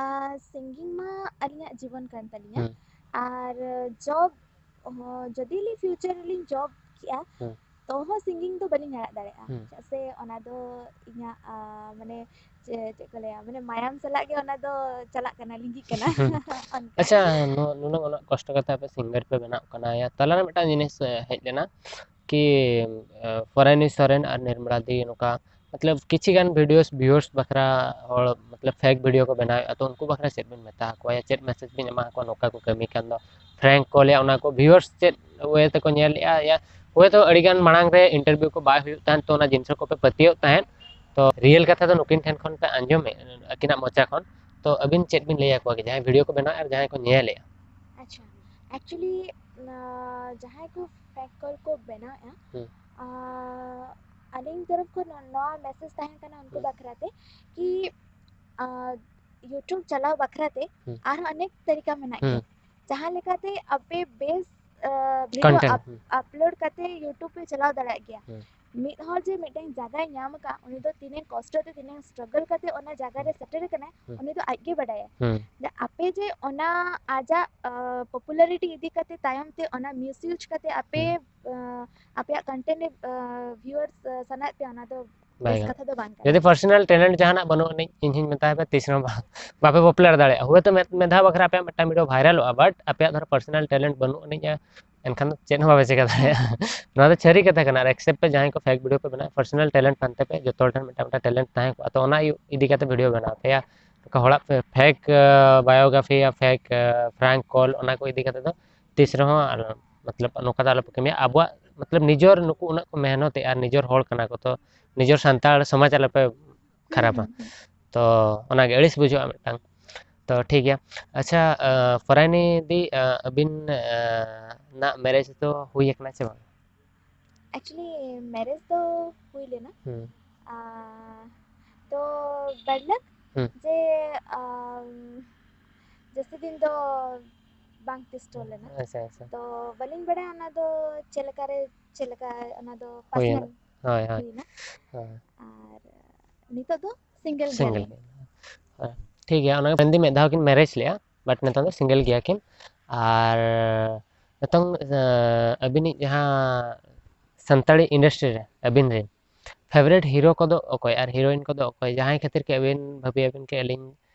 ᱟᱨ singing ᱢᱟ ᱟᱹᱞᱤᱧᱟᱜ ᱡᱤᱵᱚᱱ ᱠᱟᱱ ᱛᱟᱹᱞᱤᱧᱟ᱾ ᱦᱩᱸ᱾ ᱟᱨ job ᱦᱚᱸ, ᱡᱩᱫᱤ ᱞᱤᱧ future ᱨᱮᱞᱤᱧ job ᱠᱮᱜᱼᱟ, ᱦᱩᱸ᱾ ᱛᱚ ᱦᱚᱸ singing ᱫᱚ ᱵᱟᱹᱞᱤᱧ ᱟᱲᱟᱜ ᱫᱟᱲᱮᱭᱟᱜᱼᱟ᱾ ᱦᱩᱸ᱾ ᱪᱮᱫᱟᱜ ᱥᱮ ᱚᱱᱟ ᱫᱚ ᱤᱧᱟᱹᱜ, ᱟ, ᱢᱟᱱᱮ, ᱪᱮ-, ᱪᱮᱫ ᱠᱚ ᱞᱟᱹᱭᱟ, ᱢᱟᱱᱮ, ᱢᱟᱭᱟᱢ ᱥᱟᱞᱟᱜ ᱜᱮ ᱚᱱᱟ ᱫᱚ ᱪᱟᱞᱟᱜ ᱠᱟᱱᱟ, ᱞᱤᱸᱜᱤᱜ ᱠᱟᱱᱟ᱾ ᱦᱩᱸ᱾ ᱚᱱᱠᱟ᱾ ᱟᱪᱪᱷᱟ, ᱱᱩ-, ᱱᱩᱱᱟᱹᱜ, ᱩᱱᱟᱹᱜ ᱠᱚᱥᱴᱚ ᱠᱟᱛᱮ ᱟᱯᱮ singer ᱯᱮ ᱵᱮᱱᱟᱜ ᱠᱟᱱᱟ, ᱭᱟ ᱛᱟᱞᱟᱨᱮ ᱢᱤᱫᱴᱟᱝ ᱡᱤᱱᱤᱥ, ᱮ, ᱦᱮᱡ ᱞᱮᱱᱟ, ᱠᱤ ᱯᱚᱨᱟᱭᱱᱤ ᱥᱚᱨᱮᱱ ᱟᱨ ᱱᱤᱨᱢᱚᱞᱟ ᱫᱤ ᱱᱚᱝᱠᱟ ᱢᱚᱛᱞᱚᱵ ᱠᱤᱪᱷᱤ ᱜᱟᱱ ᱵᱷᱤᱰᱤᱭᱳᱥ ᱵᱷᱤᱭᱩᱣᱟᱨᱥ ᱵᱟᱠᱷᱨᱟ ᱦᱚᱲ ᱢᱚᱛᱞᱚᱵ ᱯᱷᱮᱠ ᱵᱷᱤᱰᱤᱭᱳ ᱠᱚ ᱵᱮᱱᱟᱣᱮᱫᱼᱟ, ᱛᱚ ᱩᱱᱠᱩ ᱵᱟᱠᱷᱨᱟ ᱪᱮᱫ ᱵᱤᱱ ᱢᱮᱛᱟ ᱠᱚᱣᱟ ᱭᱟ, ᱪᱮᱫ ᱢᱮᱥᱮᱡᱽ ᱵᱤᱱ ᱮᱢᱟ ᱠᱚᱣᱟ ᱱᱚᱝᱠᱟ ᱠᱚ ᱠᱟᱹᱢᱤ ᱠᱟᱱ ᱫᱚ, ᱯᱨᱮᱝᱠ ᱠᱚ ᱞᱟᱹᱭᱟ, ᱚᱱᱟ ᱠᱚ ᱵᱷᱤᱭᱩᱣᱟᱨᱥ ᱪᱮᱫ ᱳᱭᱮ ᱛᱮᱠᱚ ᱧᱮᱞᱮᱫᱼᱟ ᱭᱟ? ᱦᱳᱭᱛᱳ ᱟᱹᱰᱤᱜᱟᱱ ᱢᱟᱲᱟᱝ ᱨᱮ ᱤᱱᱴᱟᱨᱵᱷᱤᱭᱩ ᱠᱚ ᱵᱟᱭ ᱦᱩᱭᱩᱜ ᱛᱟᱦᱮᱸᱫ, ᱛᱚ ᱚᱱᱟ ᱡᱤᱱᱤᱥ ᱠᱚᱯᱮ ᱯᱟᱹᱛᱭᱟᱹᱣ ᱛᱟᱦᱮᱸᱫ, ᱛᱚ ᱨᱤᱭᱮᱞ ᱠᱟᱛᱷᱟ ᱫᱚ ᱱᱩᱠᱤᱱ ᱴᱷᱮᱱ ᱠᱷᱚᱱ ᱯᱮ ᱟᱸᱡᱚᱢᱮᱫ ᱟᱹᱠᱤᱱᱟᱜ ᱢᱚᱪᱟ ᱠᱷᱚᱱ, ᱛᱚ ᱟᱹᱵᱤᱱ ᱪᱮᱫ ᱵᱤᱱ ᱞᱟᱹᱭ ᱟᱠᱚᱣᱟ ᱡᱟᱦᱟᱸᱭ ᱵᱷᱤᱰᱤᱭᱳ ᱠᱚ ᱵᱮᱱᱟᱣᱮᱫᱼᱟ ᱟᱨ ᱡᱟᱦᱟᱸᱭ ᱠᱚ ᱧᱮᱞᱮᱫᱼᱟ? ᱟᱪᱪᱷᱟ, ᱮᱠᱪᱩᱭᱮᱞᱤ ᱡᱟᱦᱟᱸᱭ ᱠᱚ ᱯᱨᱮᱝᱠ ᱠᱚᱞ ᱠᱚ ᱵᱮᱱᱟᱣᱮᱫᱼᱟ, ᱦᱩᱸ᱾ ᱟᱸ, ᱟᱹᱞᱤᱧ ᱛᱚᱨᱚᱯ ᱠᱷᱚᱱ ᱱᱚᱣᱟ ᱢᱮᱥᱮᱡᱽ ᱛᱟᱦᱮᱱ ᱠᱟᱱᱟ ᱩᱱᱠᱩ ᱦᱩᱸ᱾ ᱵᱟᱠᱷᱨᱟ ᱛᱮ ᱠᱤ ᱟᱸ, YouTube ᱪᱟᱞᱟᱣ ᱵᱟᱠᱷᱨᱟ ᱛᱮ ᱦᱩᱸ᱾ ᱟᱨᱦᱚᱸ ᱚᱱᱮᱠ ᱛᱟᱹᱨᱤᱠᱟ ᱢᱮᱱᱟᱜ ᱦᱩᱸ᱾ ᱜᱮᱭᱟ, ᱡᱟᱦᱟᱸ ᱞᱮᱠᱟᱛᱮ ᱟᱯᱮ ᱵᱮᱥ ᱵᱷᱤᱰᱤᱭᱳ ᱠᱚᱱᱴᱮᱱᱴ᱾ ᱦᱩᱸ᱾ ᱟᱯᱞᱳᱰ ᱠᱟᱛᱮ YouTube ᱯᱮ ᱪᱟᱞᱟᱣ ᱫᱟᱲᱮᱭᱟᱜ ᱜᱮᱭᱟ᱾ ᱦᱩᱸ᱾ ᱢᱤᱫ ᱦᱚᱲ ᱡᱮ ᱢᱤᱫᱴᱮᱱ ᱡᱟᱭᱜᱟᱭ ᱧᱟᱢ ᱟᱠᱟᱫ, ᱩᱱᱤ ᱫᱚ ᱛᱤᱱᱟᱹᱜ ᱠᱚᱥᱴᱚ ᱛᱮ, ᱛᱤᱱᱟᱹᱜ ᱥᱴᱨᱟᱜᱚᱞ ᱠᱟᱛᱮ ᱚᱱᱟ ᱡᱟᱭᱜᱟ ᱨᱮ ᱥᱮᱴᱮᱨ ᱟᱠᱟᱱᱟᱭ, ᱦᱩᱸ᱾ ᱩᱱᱤ ᱫᱚ ᱟᱡ ᱜᱮ ᱵᱟᱰᱟᱭᱟ᱾ ᱦᱩᱸ᱾ ᱡᱮ ᱟᱯᱮ ᱡᱮ ᱚᱱᱟ ᱟᱡᱟᱜ ᱯᱚᱯᱩᱞᱟᱨᱤᱴᱤ ᱤᱫᱤ ᱠᱟᱛᱮ ᱛᱟᱭᱚᱢ ᱛᱮ ᱚᱱᱟ ᱢᱤᱥᱤᱭᱩᱡᱽ ᱠᱟᱛᱮ ᱟᱯᱮ, ᱦᱩᱸ᱾ ᱟᱸ, ᱟᱯᱮᱭᱟᱜ ᱠᱚᱱᱴᱮᱱᱴ ᱨᱮ ᱵᱷᱤᱭᱩᱣᱟᱨᱥ ᱥᱟᱱᱟᱭᱮᱫ ᱯᱮᱭᱟ, ᱚᱱᱟ ᱫᱚ ᱵᱟᱭ ᱵᱮᱥ ᱜᱟᱱᱚᱜ᱾ ᱠᱟᱛᱷᱟ ᱫᱚ ᱵᱟᱝ ᱠᱟᱱᱟ᱾ ᱡᱩᱫᱤ ᱯᱟᱨᱥᱚᱱᱟᱞ ᱴᱮᱞᱮᱱᱴ ᱡᱟᱦᱟᱱᱟᱜ ᱵᱟᱹᱱᱩᱜ ᱟᱹᱱᱤᱡ, ᱤᱧ ᱦᱚᱧ ᱢᱮᱛᱟᱭ ᱯᱮ, ᱛᱤᱥ ᱨᱮᱦᱚᱸ ᱵᱟ-, ᱵᱟᱯᱮ ᱯᱚᱯᱩᱞᱟᱨ ᱫᱟᱲᱮᱭᱟᱜᱼᱟ᱾ ᱦᱳᱭᱛᱳ ᱢᱤᱫ, ᱢᱤᱫ ᱫᱷᱟᱣ ᱵᱟᱠᱷᱨᱟ ᱟᱯᱮᱭᱟᱜ ᱢᱤᱫᱴᱟᱝ ᱵᱷᱤᱰᱤᱭᱳ ᱵᱷᱟᱭᱨᱟᱞᱚᱜᱼᱟ, ᱵᱟᱴ ᱟᱯᱮᱭᱟᱜ ᱫᱷᱚᱨᱚ ᱯᱟᱨᱥᱚᱱᱟᱞ ᱴᱮᱞᱮᱱᱴ ᱵᱟᱹᱱᱩᱜ ᱟᱹᱱᱤᱡᱼᱟ, ᱮᱱᱠᱷᱟᱱ ᱫᱚ ᱪᱮᱫ ᱦᱚᱸ ᱵᱟᱯᱮ ᱪᱤᱠᱟᱹ ᱫᱟᱲᱮᱭᱟᱜᱼᱟ᱾ ᱱᱚᱣᱟ ᱫᱚ ᱥᱟᱹᱨᱤ ᱠᱟᱛᱷᱟ ᱠᱟᱱᱟ᱾ ᱟᱨ ᱮᱠᱥᱮᱯᱴ ᱯᱮ, ᱡᱟᱦᱟᱸᱭ ᱠᱚ ᱯᱷᱮᱠ ᱵᱷᱤᱰᱤᱭᱳ ᱯᱮ ᱵᱮᱱᱟᱣᱟ, ᱯᱟᱨᱥᱚᱱᱟᱞ ᱴᱮᱞᱮᱱᱴ ᱠᱟᱱ ᱛᱟᱯᱮ, ᱡᱚᱛᱚ ᱦᱚᱲ ᱴᱷᱮᱱ ᱢᱤᱫᱴᱟᱝ, ᱢᱤᱫᱴᱟᱝ ᱴᱮᱞᱮᱱᱴ ᱛᱟᱦᱮᱸ ᱠᱚᱜᱼᱟ, ᱛᱚ ᱚᱱᱟ ᱤᱫᱤ ᱠᱟᱛᱮ ᱵᱷᱤᱰᱤᱭᱳ ᱵᱮᱱᱟᱣ ᱯᱮ᱾ ᱭᱟ ᱦᱚᱲᱟᱜ ᱯᱷᱮᱠ ᱵᱟᱭᱳᱜᱨᱟᱯᱷᱤ ᱭᱟ ᱯᱷᱮᱠ ᱯᱨᱮᱝᱠ ᱠᱚᱞ, ᱚᱱᱟ ᱠᱚ ᱤᱫᱤ ᱠᱟᱛᱮ ᱫᱚ ᱛᱤᱥ ᱨᱮᱦᱚᱸ ᱟᱞᱚ, ᱢᱚᱛᱞᱚᱵ, ᱱᱚᱝᱠᱟ ᱫᱚ ᱟᱞᱚ ᱯᱮ ᱠᱟᱹᱢᱤᱭᱟ᱾ ᱟᱵᱚᱣᱟᱜ, ᱢᱚᱛᱞᱚᱵ, ᱱᱤᱡᱚᱨ ᱱᱩᱠᱩ ᱩᱱᱟᱹᱜ ᱠᱚ ᱢᱮᱦᱱᱚᱛᱮᱜᱼᱟ, ᱱᱤᱡᱚᱨ ᱦᱚᱲ ᱠᱟᱱᱟ ᱠᱚ, ᱛᱚ ᱱᱤᱡᱚᱨ ᱥᱟᱱᱛᱟᱲ ᱥᱚᱢᱟᱡᱽ ᱟᱞᱚ ᱯᱮ ᱠᱷᱟᱨᱟᱯᱟ᱾ ᱦᱩᱸ, ᱦᱩᱸ, ᱦᱩᱸ᱾ ᱛᱚ ᱚᱱᱟᱜᱮ ᱟᱹᱲᱤᱥ ᱵᱩᱡᱷᱟᱹᱜᱼᱟ ᱢᱤᱫᱴᱟᱝ᱾ ᱛᱚ ᱴᱷᱤᱠ ᱜᱮᱭᱟ᱾ ᱟᱪᱪᱷᱟ, ᱟ, ᱯᱚᱨᱟᱭᱱᱤ ᱫᱤ, ᱟ, ᱟᱹᱵᱤᱱ, ᱟ, ᱱᱟᱜ ᱢᱮᱨᱮᱡᱽ ᱫᱚ ᱦᱩᱭ ᱟᱠᱟᱱᱟ ᱥᱮ ᱵᱟᱝ? ᱮᱠᱪᱩᱭᱮᱞᱤ ᱢᱮᱨᱮᱡᱽ ᱫᱚ ᱦᱩᱭ ᱞᱮᱱᱟ᱾ ᱦᱩᱸ᱾ ᱟ, ᱛᱚ ᱵᱟᱰᱞᱟᱠ ᱦᱩᱸ᱾ ᱡᱮ, ᱟᱢ, ᱡᱟᱹᱥᱛᱤ ᱫᱤᱱ ᱫᱚ ᱵᱟᱝ ᱛᱤᱥᱴᱚ ᱞᱮᱱᱟ᱾ ᱟᱪᱪᱷᱟ, ᱟᱪᱪᱷᱟ᱾ ᱛᱚ ᱵᱟᱹᱞᱤᱧ ᱵᱟᱲᱟᱭᱟ ᱚᱱᱟ ᱫᱚ ᱪᱮᱫ ᱞᱮᱠᱟᱨᱮ, ᱪᱮᱫ ᱞᱮᱠᱟ ᱚᱱᱟ ᱫᱚ ᱦᱩᱭᱮᱱᱟ᱾ ᱯᱟᱨᱥᱚᱱᱟᱞ ᱦᱳᱭ, ᱦᱳᱭ᱾ ᱦᱩᱭᱱᱟ᱾ ᱦᱳᱭ᱾ ᱟᱨ ᱱᱤᱛᱚᱜ ᱫᱚ ᱥᱤᱝᱜᱮᱞ ᱥᱤᱝᱜᱮᱞ ᱜᱮᱭᱟᱞᱤᱧ᱾ ᱜᱮ᱾ ᱦᱮᱸ, ᱴᱷᱤᱠ ᱜᱮᱭᱟ᱾ ᱚᱱᱟ ᱢᱮᱱᱫᱤᱧ ᱢᱤᱫ ᱫᱷᱟᱣ ᱠᱤᱱ ᱢᱮᱨᱮᱡᱽ ᱞᱮᱜᱼᱟ, ᱵᱟᱴ ᱱᱤᱛᱚᱝ ᱫᱚ ᱥᱤᱝᱜᱮᱞ ᱜᱮᱭᱟ ᱠᱤᱱ᱾ ᱟᱨ ᱱᱤᱛᱚᱝ, ᱮᱸ, ᱟᱹᱵᱤᱱᱤᱡ ᱡᱟᱦᱟᱸ ᱥᱟᱱᱛᱟᱲᱤ ᱤᱱᱰᱟᱥᱴᱨᱤ ᱨᱮ ᱟᱹᱵᱤᱱ ᱨᱮᱱ ᱯᱷᱮᱵᱟᱨᱮᱴ ᱦᱤᱨᱳ ᱠᱚᱫᱚ ᱚᱠᱚᱭ ᱟᱨ ᱦᱤᱨᱳᱭᱤᱱ ᱠᱚᱫᱚ ᱚᱠᱚᱭ? ᱡᱟᱦᱟᱸᱭ ᱠᱷᱟᱹᱛᱤᱨ ᱠᱤ ᱟᱹᱵᱤᱱ ᱵᱷᱟᱹᱵᱤᱭᱟᱵᱤᱱ ᱠᱤ ᱟᱹᱞᱤᱧ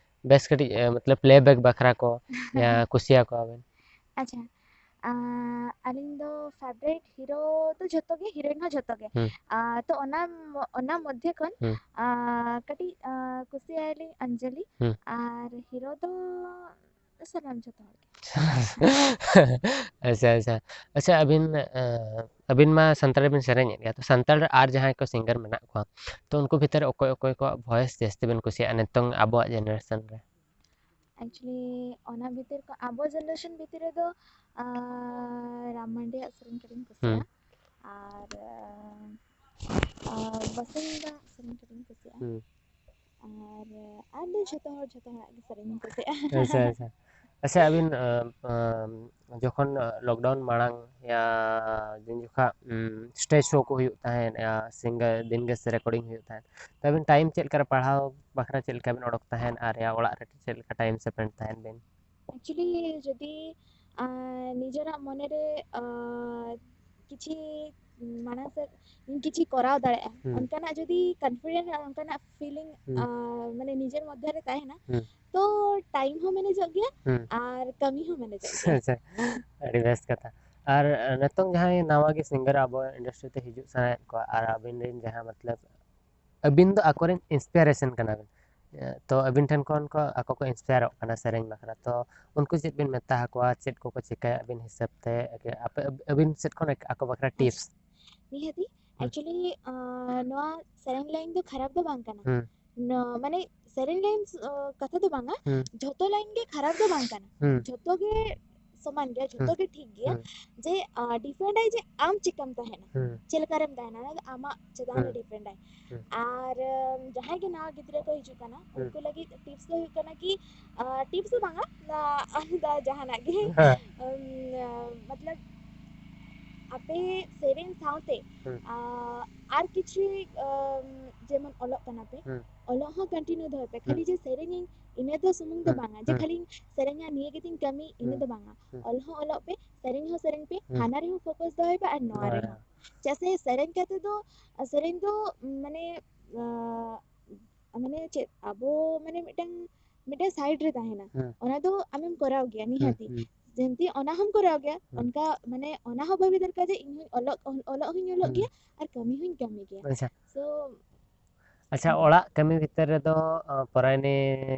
ᱵᱮᱥ ᱠᱟᱹᱴᱤᱡ, ᱮ, ᱢᱚᱛᱞᱚᱵ ᱯᱞᱮᱵᱮᱠ ᱵᱟᱠᱷᱨᱟ ᱠᱚ, ᱡᱟᱦᱟᱸ ᱠᱩᱥᱤᱭᱟᱠᱚᱣᱟᱵᱤᱱ? ᱟᱪᱪᱷᱟ, ᱟᱸ, ᱟᱹᱞᱤᱧ ᱫᱚ ᱯᱷᱮᱵᱟᱨᱤᱴ ᱦᱤᱨᱳ ᱫᱚ ᱡᱷᱚᱛᱚ ᱜᱮ, ᱦᱤᱨᱳᱭᱤᱱ ᱦᱚᱸ ᱡᱷᱚᱛᱚ ᱜᱮ᱾ ᱦᱩᱸ᱾ ᱟᱸ, ᱛᱚ ᱚᱱᱟ ᱢᱚ-, ᱚᱱᱟ ᱢᱚᱫᱽᱫᱷᱮ ᱠᱷᱚᱱ, ᱦᱩᱸ᱾ ᱟᱸ, ᱠᱟᱹᱴᱤᱡ, ᱟᱸ, ᱠᱩᱥᱤᱭᱟᱭᱟᱞᱤᱧ ᱚᱧᱡᱚᱞᱤ᱾ ᱦᱩᱸ᱾ ᱟᱨ ᱦᱤᱨᱳ ᱫᱚ ᱥᱟᱱᱟᱢ ᱡᱷᱚᱛᱚ ᱦᱚᱲ ᱜᱮ᱾ ᱟᱪᱪᱷᱟ, ᱟᱪᱪᱷᱟ᱾ ᱟᱪᱪᱷᱟ, ᱟᱹᱵᱤᱱ, ᱟᱸ, ᱟᱹᱵᱤᱱ ᱢᱟ ᱥᱟᱱᱛᱟᱲᱤ ᱵᱤᱱ ᱥᱮᱨᱮᱧᱮᱫ ᱜᱮᱭᱟ, ᱛᱚ ᱥᱟᱱᱛᱟᱲ ᱟᱨ ᱡᱟᱦᱟᱸᱭ ᱠᱚ ᱥᱤᱝᱜᱟᱨ ᱢᱮᱱᱟᱜ ᱠᱚᱣᱟ, ᱛᱚ ᱩᱱᱠᱩ ᱵᱷᱤᱛᱨᱤ ᱨᱮ ᱚᱠᱚᱭ ᱚᱠᱚᱭ ᱠᱚᱣᱟᱜ ᱵᱷᱚᱭᱮᱥ ᱡᱟᱹᱥᱛᱤ ᱵᱤᱱ ᱠᱩᱥᱤᱭᱟᱜᱼᱟ ᱱᱤᱛᱚᱝ ᱟᱵᱚᱣᱟᱜ ᱡᱮᱱᱟᱨᱮᱥᱚᱱ ᱨᱮ? ᱮᱠᱪᱩᱭᱮᱞᱤ ᱚᱱᱟ ᱵᱷᱤᱛᱤᱨ ᱠᱚ, ᱟᱵᱚ ᱡᱮᱱᱟᱨᱮᱥᱚᱱ ᱵᱷᱤᱛᱤᱨ ᱨᱮᱫᱚ, ᱟᱸ, ᱨᱟᱢ ᱢᱟᱱᱰᱤᱭᱟᱜ ᱥᱮᱨᱮᱧ ᱠᱚᱞᱤᱧ ᱠᱩᱥᱤᱭᱟᱜᱼᱟ᱾ ᱦᱩᱸ᱾ ᱟᱨ, ᱟᱸ, ᱟᱸ, ᱵᱟᱥᱩᱱᱫᱟᱜ ᱥᱮᱨᱮᱧ ᱠᱚᱞᱤᱧ ᱠᱩᱥᱤᱭᱟᱜᱼᱟ᱾ ᱦᱩᱸ᱾ ᱟᱨ, ᱟᱨ ᱫᱚ ᱡᱷᱚᱛᱚ ᱦᱚᱲ, ᱡᱷᱚᱛᱚ ᱦᱚᱲᱟᱜ ᱜᱮ ᱥᱮᱨᱮᱧ ᱤᱧ ᱠᱩᱥᱤᱭᱟᱜᱼᱟ᱾ ᱟᱪᱪᱷᱟ, ᱟᱪᱪᱷᱟ᱾ ᱟᱪᱪᱷᱟ, ᱟᱹᱵᱤᱱ, ᱟᱸ, ᱟᱸ, ᱡᱚᱠᱷᱚᱱ, ᱟᱸ, lockdown ᱢᱟᱲᱟᱝ ᱭᱟ ᱫᱤᱱ ᱡᱚᱠᱷᱟ, ᱩᱸ, stage show ᱠᱚ ᱦᱩᱭᱩᱜ ᱛᱟᱦᱮᱸᱫ, ᱭᱟ ᱥᱤᱝᱜᱟᱨ ᱫᱤᱱ ᱜᱮ ᱥᱮ recording ᱦᱩᱭᱩᱜ ᱛᱟᱦᱮᱸᱫ, ᱛᱚ ᱟᱹᱵᱤᱱ time ᱪᱮᱫ ᱞᱮᱠᱟ ᱨᱮ ᱯᱟᱲᱦᱟᱣ ᱵᱟᱠᱷᱨᱟ ᱪᱮᱫ ᱞᱮᱠᱟ ᱵᱤᱱ ᱚᱰᱚᱠ ᱛᱟᱦᱮᱸᱫ ᱟᱨ ᱭᱟ ᱚᱲᱟᱜ ᱨᱮ ᱪᱮᱫ ᱞᱮᱠᱟ time spend ᱛᱟᱦᱮᱸᱫ ᱵᱤᱱ? ᱮᱠᱪᱩᱭᱮᱞᱤ ᱡᱩᱫᱤ, ᱟᱸ, ᱱᱤᱡᱮᱨᱟᱜ ᱢᱚᱱᱮ ᱨᱮ, ᱟᱸ, ᱠᱤᱪᱷᱤ ᱢᱟᱲᱟᱝ ᱥᱮᱫ ᱤᱧ ᱠᱤᱪᱷᱤ ᱠᱚᱨᱟᱣ ᱫᱟᱲᱮᱭᱟᱜᱼᱟ, ᱦᱩᱸ᱾ ᱚᱱᱠᱟᱱᱟᱜ ᱡᱩᱫᱤ confident ᱟᱨ ᱚᱱᱠᱟᱱᱟᱜ feeling, ᱦᱩᱸ᱾ ᱟᱸ, ᱢᱟᱱᱮ ᱱᱤᱡᱮᱨ ᱢᱚᱫᱽᱫᱷᱮ ᱨᱮ ᱛᱟᱦᱮᱱᱟ, ᱦᱩᱸ᱾ ᱛᱚ time ᱦᱚᱸ ᱢᱮᱱᱮᱡᱚᱜ ᱜᱮᱭᱟ ᱦᱩᱸ᱾ ᱟᱨ ᱠᱟᱹᱢᱤ ᱦᱚᱸ ᱢᱮᱱᱮᱡᱚᱜ ᱜᱮᱭᱟ᱾ ᱟᱪᱪᱷᱟ, ᱟᱹᱰᱤ ᱵᱮᱥ ᱠᱟᱛᱷᱟ᱾ ᱟᱨ, ᱟᱸ, ᱱᱤᱛᱚᱝ ᱡᱟᱦᱟᱸᱭ ᱱᱟᱣᱟ ᱜᱮ ᱥᱤᱝᱜᱟᱨ ᱟᱵᱚ industry ᱛᱮ ᱦᱤᱡᱩᱜ ᱥᱟᱱᱟᱭᱮᱫ ᱠᱚᱣᱟ ᱟᱨ ᱟᱹᱵᱤᱱ ᱨᱮᱱ ᱡᱟᱦᱟᱸ ᱢᱚᱛᱞᱚᱵ ᱟᱹᱵᱤᱱ ᱫᱚ ᱟᱠᱚᱨᱮᱱ inspiration ᱠᱟᱱᱟ ᱵᱤᱱ᱾ ᱮ, ᱛᱚ ᱟᱹᱵᱤᱱ ᱴᱷᱮᱱ ᱠᱷᱚᱱ ᱠᱚ, ᱟᱠᱚ ᱠᱚ inspireᱚᱜ ᱠᱟᱱᱟ ᱥᱮᱨᱮᱧ ᱵᱟᱠᱷᱨᱟ᱾ ᱛᱚ ᱩᱱᱠᱩ ᱪᱮᱫ ᱵᱤᱱ ᱢᱮᱛᱟ ᱟᱠᱚᱣᱟ, ᱪᱮᱫ ᱠᱚᱠᱚ ᱪᱤᱠᱟᱹᱭᱟ ᱟᱹᱵᱤᱱ ᱦᱤᱥᱟᱹᱵ ᱛᱮ? ᱟᱯᱮ, ᱟᱹᱵᱤᱱ ᱥᱮᱫ ᱠᱷᱚᱱ ᱟᱠᱚ ᱵᱟᱠᱷᱨᱟ tips᱾ ᱱᱤᱦᱟᱹᱛᱤ, ᱦᱩᱸ᱾ Actually, ᱟᱸ, ᱱᱚᱣᱟ ᱥᱮᱨᱮᱧ line ᱫᱚ ᱠᱷᱟᱨᱟᱯ ᱫᱚ ᱵᱟᱝ ᱠᱟᱱᱟ᱾ ᱦᱩᱸ᱾ ᱱᱚ-, ᱢᱟᱱᱮ ᱥᱮᱨᱮᱧ line, ᱟᱸ, ᱠᱟᱛᱷᱟ ᱫᱚ ᱵᱟᱝᱟ, ᱦᱩᱸ᱾ ᱡᱷᱚᱛᱚ line ᱜᱮ ᱠᱷᱟᱨᱟᱯ ᱫᱚ ᱵᱟᱝ ᱠᱟᱱᱟ᱾ ᱦᱩᱸ᱾ ᱡᱷᱚᱛᱚ ᱜᱮ ᱥᱚᱢᱟᱱ ᱜᱮᱭᱟ, ᱡᱷᱚᱛᱚ ᱦᱩᱸ᱾ ᱜᱮ ᱴᱷᱤᱠ ᱜᱮᱭᱟ᱾ ᱦᱩᱸ᱾ ᱡᱮ, ᱟᱸ, defend ᱟᱭ ᱡᱮ ᱟᱢ ᱪᱮᱫᱠᱟᱢ ᱛᱟᱦᱮᱱᱟ, ᱦᱩᱸ᱾ ᱪᱮᱫ ᱞᱮᱠᱟ ᱨᱮᱢ ᱛᱟᱦᱮᱱᱟ, ᱚᱱᱟ ᱫᱚ ᱟᱢᱟᱜ ᱪᱮᱛᱟᱱ ᱨᱮ ᱦᱩᱸ᱾ Defend ᱟᱭ᱾ ᱦᱩᱸ᱾ ᱟᱨ, ᱟᱢ, ᱡᱟᱦᱟᱸᱭ ᱜᱮ ᱱᱟᱣᱟ ᱜᱤᱫᱽᱨᱟᱹ ᱠᱚ ᱦᱤᱡᱩᱜ ᱠᱟᱱᱟ, ᱦᱩᱸ᱾ ᱩᱱᱠᱩ ᱞᱟᱹᱜᱤᱫ tips ᱫᱚ ᱦᱩᱭᱩᱜ ᱠᱟᱱᱟ ᱠᱤ, ᱟᱸ, tips ᱫᱚ ᱵᱟᱝᱟ, ᱟᱢ ᱫᱚ ᱡᱟᱦᱟᱱᱟᱜ ᱜᱮ, ᱦᱮᱸ᱾ ᱟᱢ, ᱟᱸ, ᱢᱚᱛᱞᱚᱵ, ᱟᱯᱮ ᱥᱮᱨᱮᱧ ᱥᱟᱶᱛᱮ, ᱦᱩᱸ᱾ ᱟᱸ, ᱟᱨ ᱠᱤᱪᱷᱩ, ᱟᱢ, ᱡᱮᱢᱚᱱ ᱚᱞᱚᱜ ᱠᱟᱱᱟ ᱯᱮ, ᱦᱩᱸ᱾ ᱚᱞᱚᱜ ᱦᱚᱸ continue ᱫᱚᱦᱚᱭ ᱯᱮ᱾ ᱠᱷᱟᱹᱞᱤ ᱦᱩᱸ᱾ ᱡᱮ ᱥᱮᱨᱮᱧᱟᱹᱧ, ᱤᱱᱟᱹ ᱫᱚ ᱥᱩᱢᱩᱝ ᱫᱚ ᱦᱩᱸ᱾ ᱵᱟᱝᱟ, ᱡᱮ ᱦᱩᱸ᱾ ᱠᱷᱟᱹᱞᱤᱧ ᱥᱮᱨᱮᱧᱟ, ᱱᱤᱭᱟᱹ ᱜᱮᱛᱤᱧ ᱠᱟᱹᱢᱤ, ᱤᱱᱟᱹ ᱦᱩᱸ᱾ ᱫᱚ ᱵᱟᱝᱟ᱾ ᱦᱩᱸ᱾ ᱚᱞ ᱦᱚᱸ ᱚᱞᱚᱜ ᱯᱮ, ᱥᱮᱨᱮᱧ ᱦᱚᱸ ᱥᱮᱨᱮᱧ ᱯᱮ, ᱦᱩᱸ᱾ ᱦᱟᱱᱟ ᱨᱮᱦᱚᱸ focus ᱫᱚᱦᱚᱭ ᱯᱮ ᱟᱨ ᱱᱚᱣᱟ ᱦᱳᱭ, ᱨᱮᱦᱚᱸ᱾ ᱦᱳᱭ᱾ ᱪᱮᱫᱟᱜ ᱥᱮ ᱥᱮᱨᱮᱧ ᱠᱟᱛᱮ ᱫᱚ, ᱥᱮᱨᱮᱧ ᱫᱚ, ᱢᱟᱱᱮ, ᱟᱸ, ᱢᱟᱱᱮ ᱪᱮᱫ, ᱟᱵᱚ ᱢᱟᱱᱮ ᱢᱤᱫᱴᱟᱝ, ᱢᱤᱫᱴᱟᱝ side ᱨᱮ ᱛᱟᱦᱮᱱᱟ᱾ ᱦᱩᱸ᱾ ᱚᱱᱟ ᱫᱚ ᱟᱢᱮᱢ ᱠᱚᱨᱟᱣ ᱜᱮᱭᱟ ᱦᱩᱸ, ᱱᱤᱦᱟᱹᱛᱤ᱾ ᱦᱩᱸ᱾ ᱡᱮᱢᱛᱤ ᱚᱱᱟ ᱦᱚᱸᱢ ᱠᱚᱨᱟᱣ ᱜᱮᱭᱟ, ᱦᱩᱸ᱾ ᱚᱱᱠᱟ ᱢᱟᱱᱮ ᱚᱱᱟ ᱦᱚᱸ ᱵᱷᱟᱵᱤ ᱫᱚᱨᱠᱟᱨ ᱡᱮ ᱤᱧ ᱦᱚᱸᱧ ᱚᱞᱚᱜ, ᱚᱞᱚᱜ ᱦᱚᱸᱧ ᱚᱞᱚᱜ ᱦᱩᱸ᱾ ᱜᱮᱭᱟ ᱟᱨ ᱠᱟᱹᱢᱤ ᱦᱚᱸᱧ ᱠᱟᱹᱢᱤ ᱜᱮᱭᱟ᱾ ᱟᱪᱪᱷᱟ᱾ So, ᱟᱪᱪᱷᱟ, ᱦᱩᱸ᱾ ᱚᱲᱟᱜ ᱠᱟᱹᱢᱤ ᱵᱷᱤᱛᱤᱨ ᱨᱮᱫᱚ, ᱚ, ᱯᱚᱨᱟᱭᱱᱤ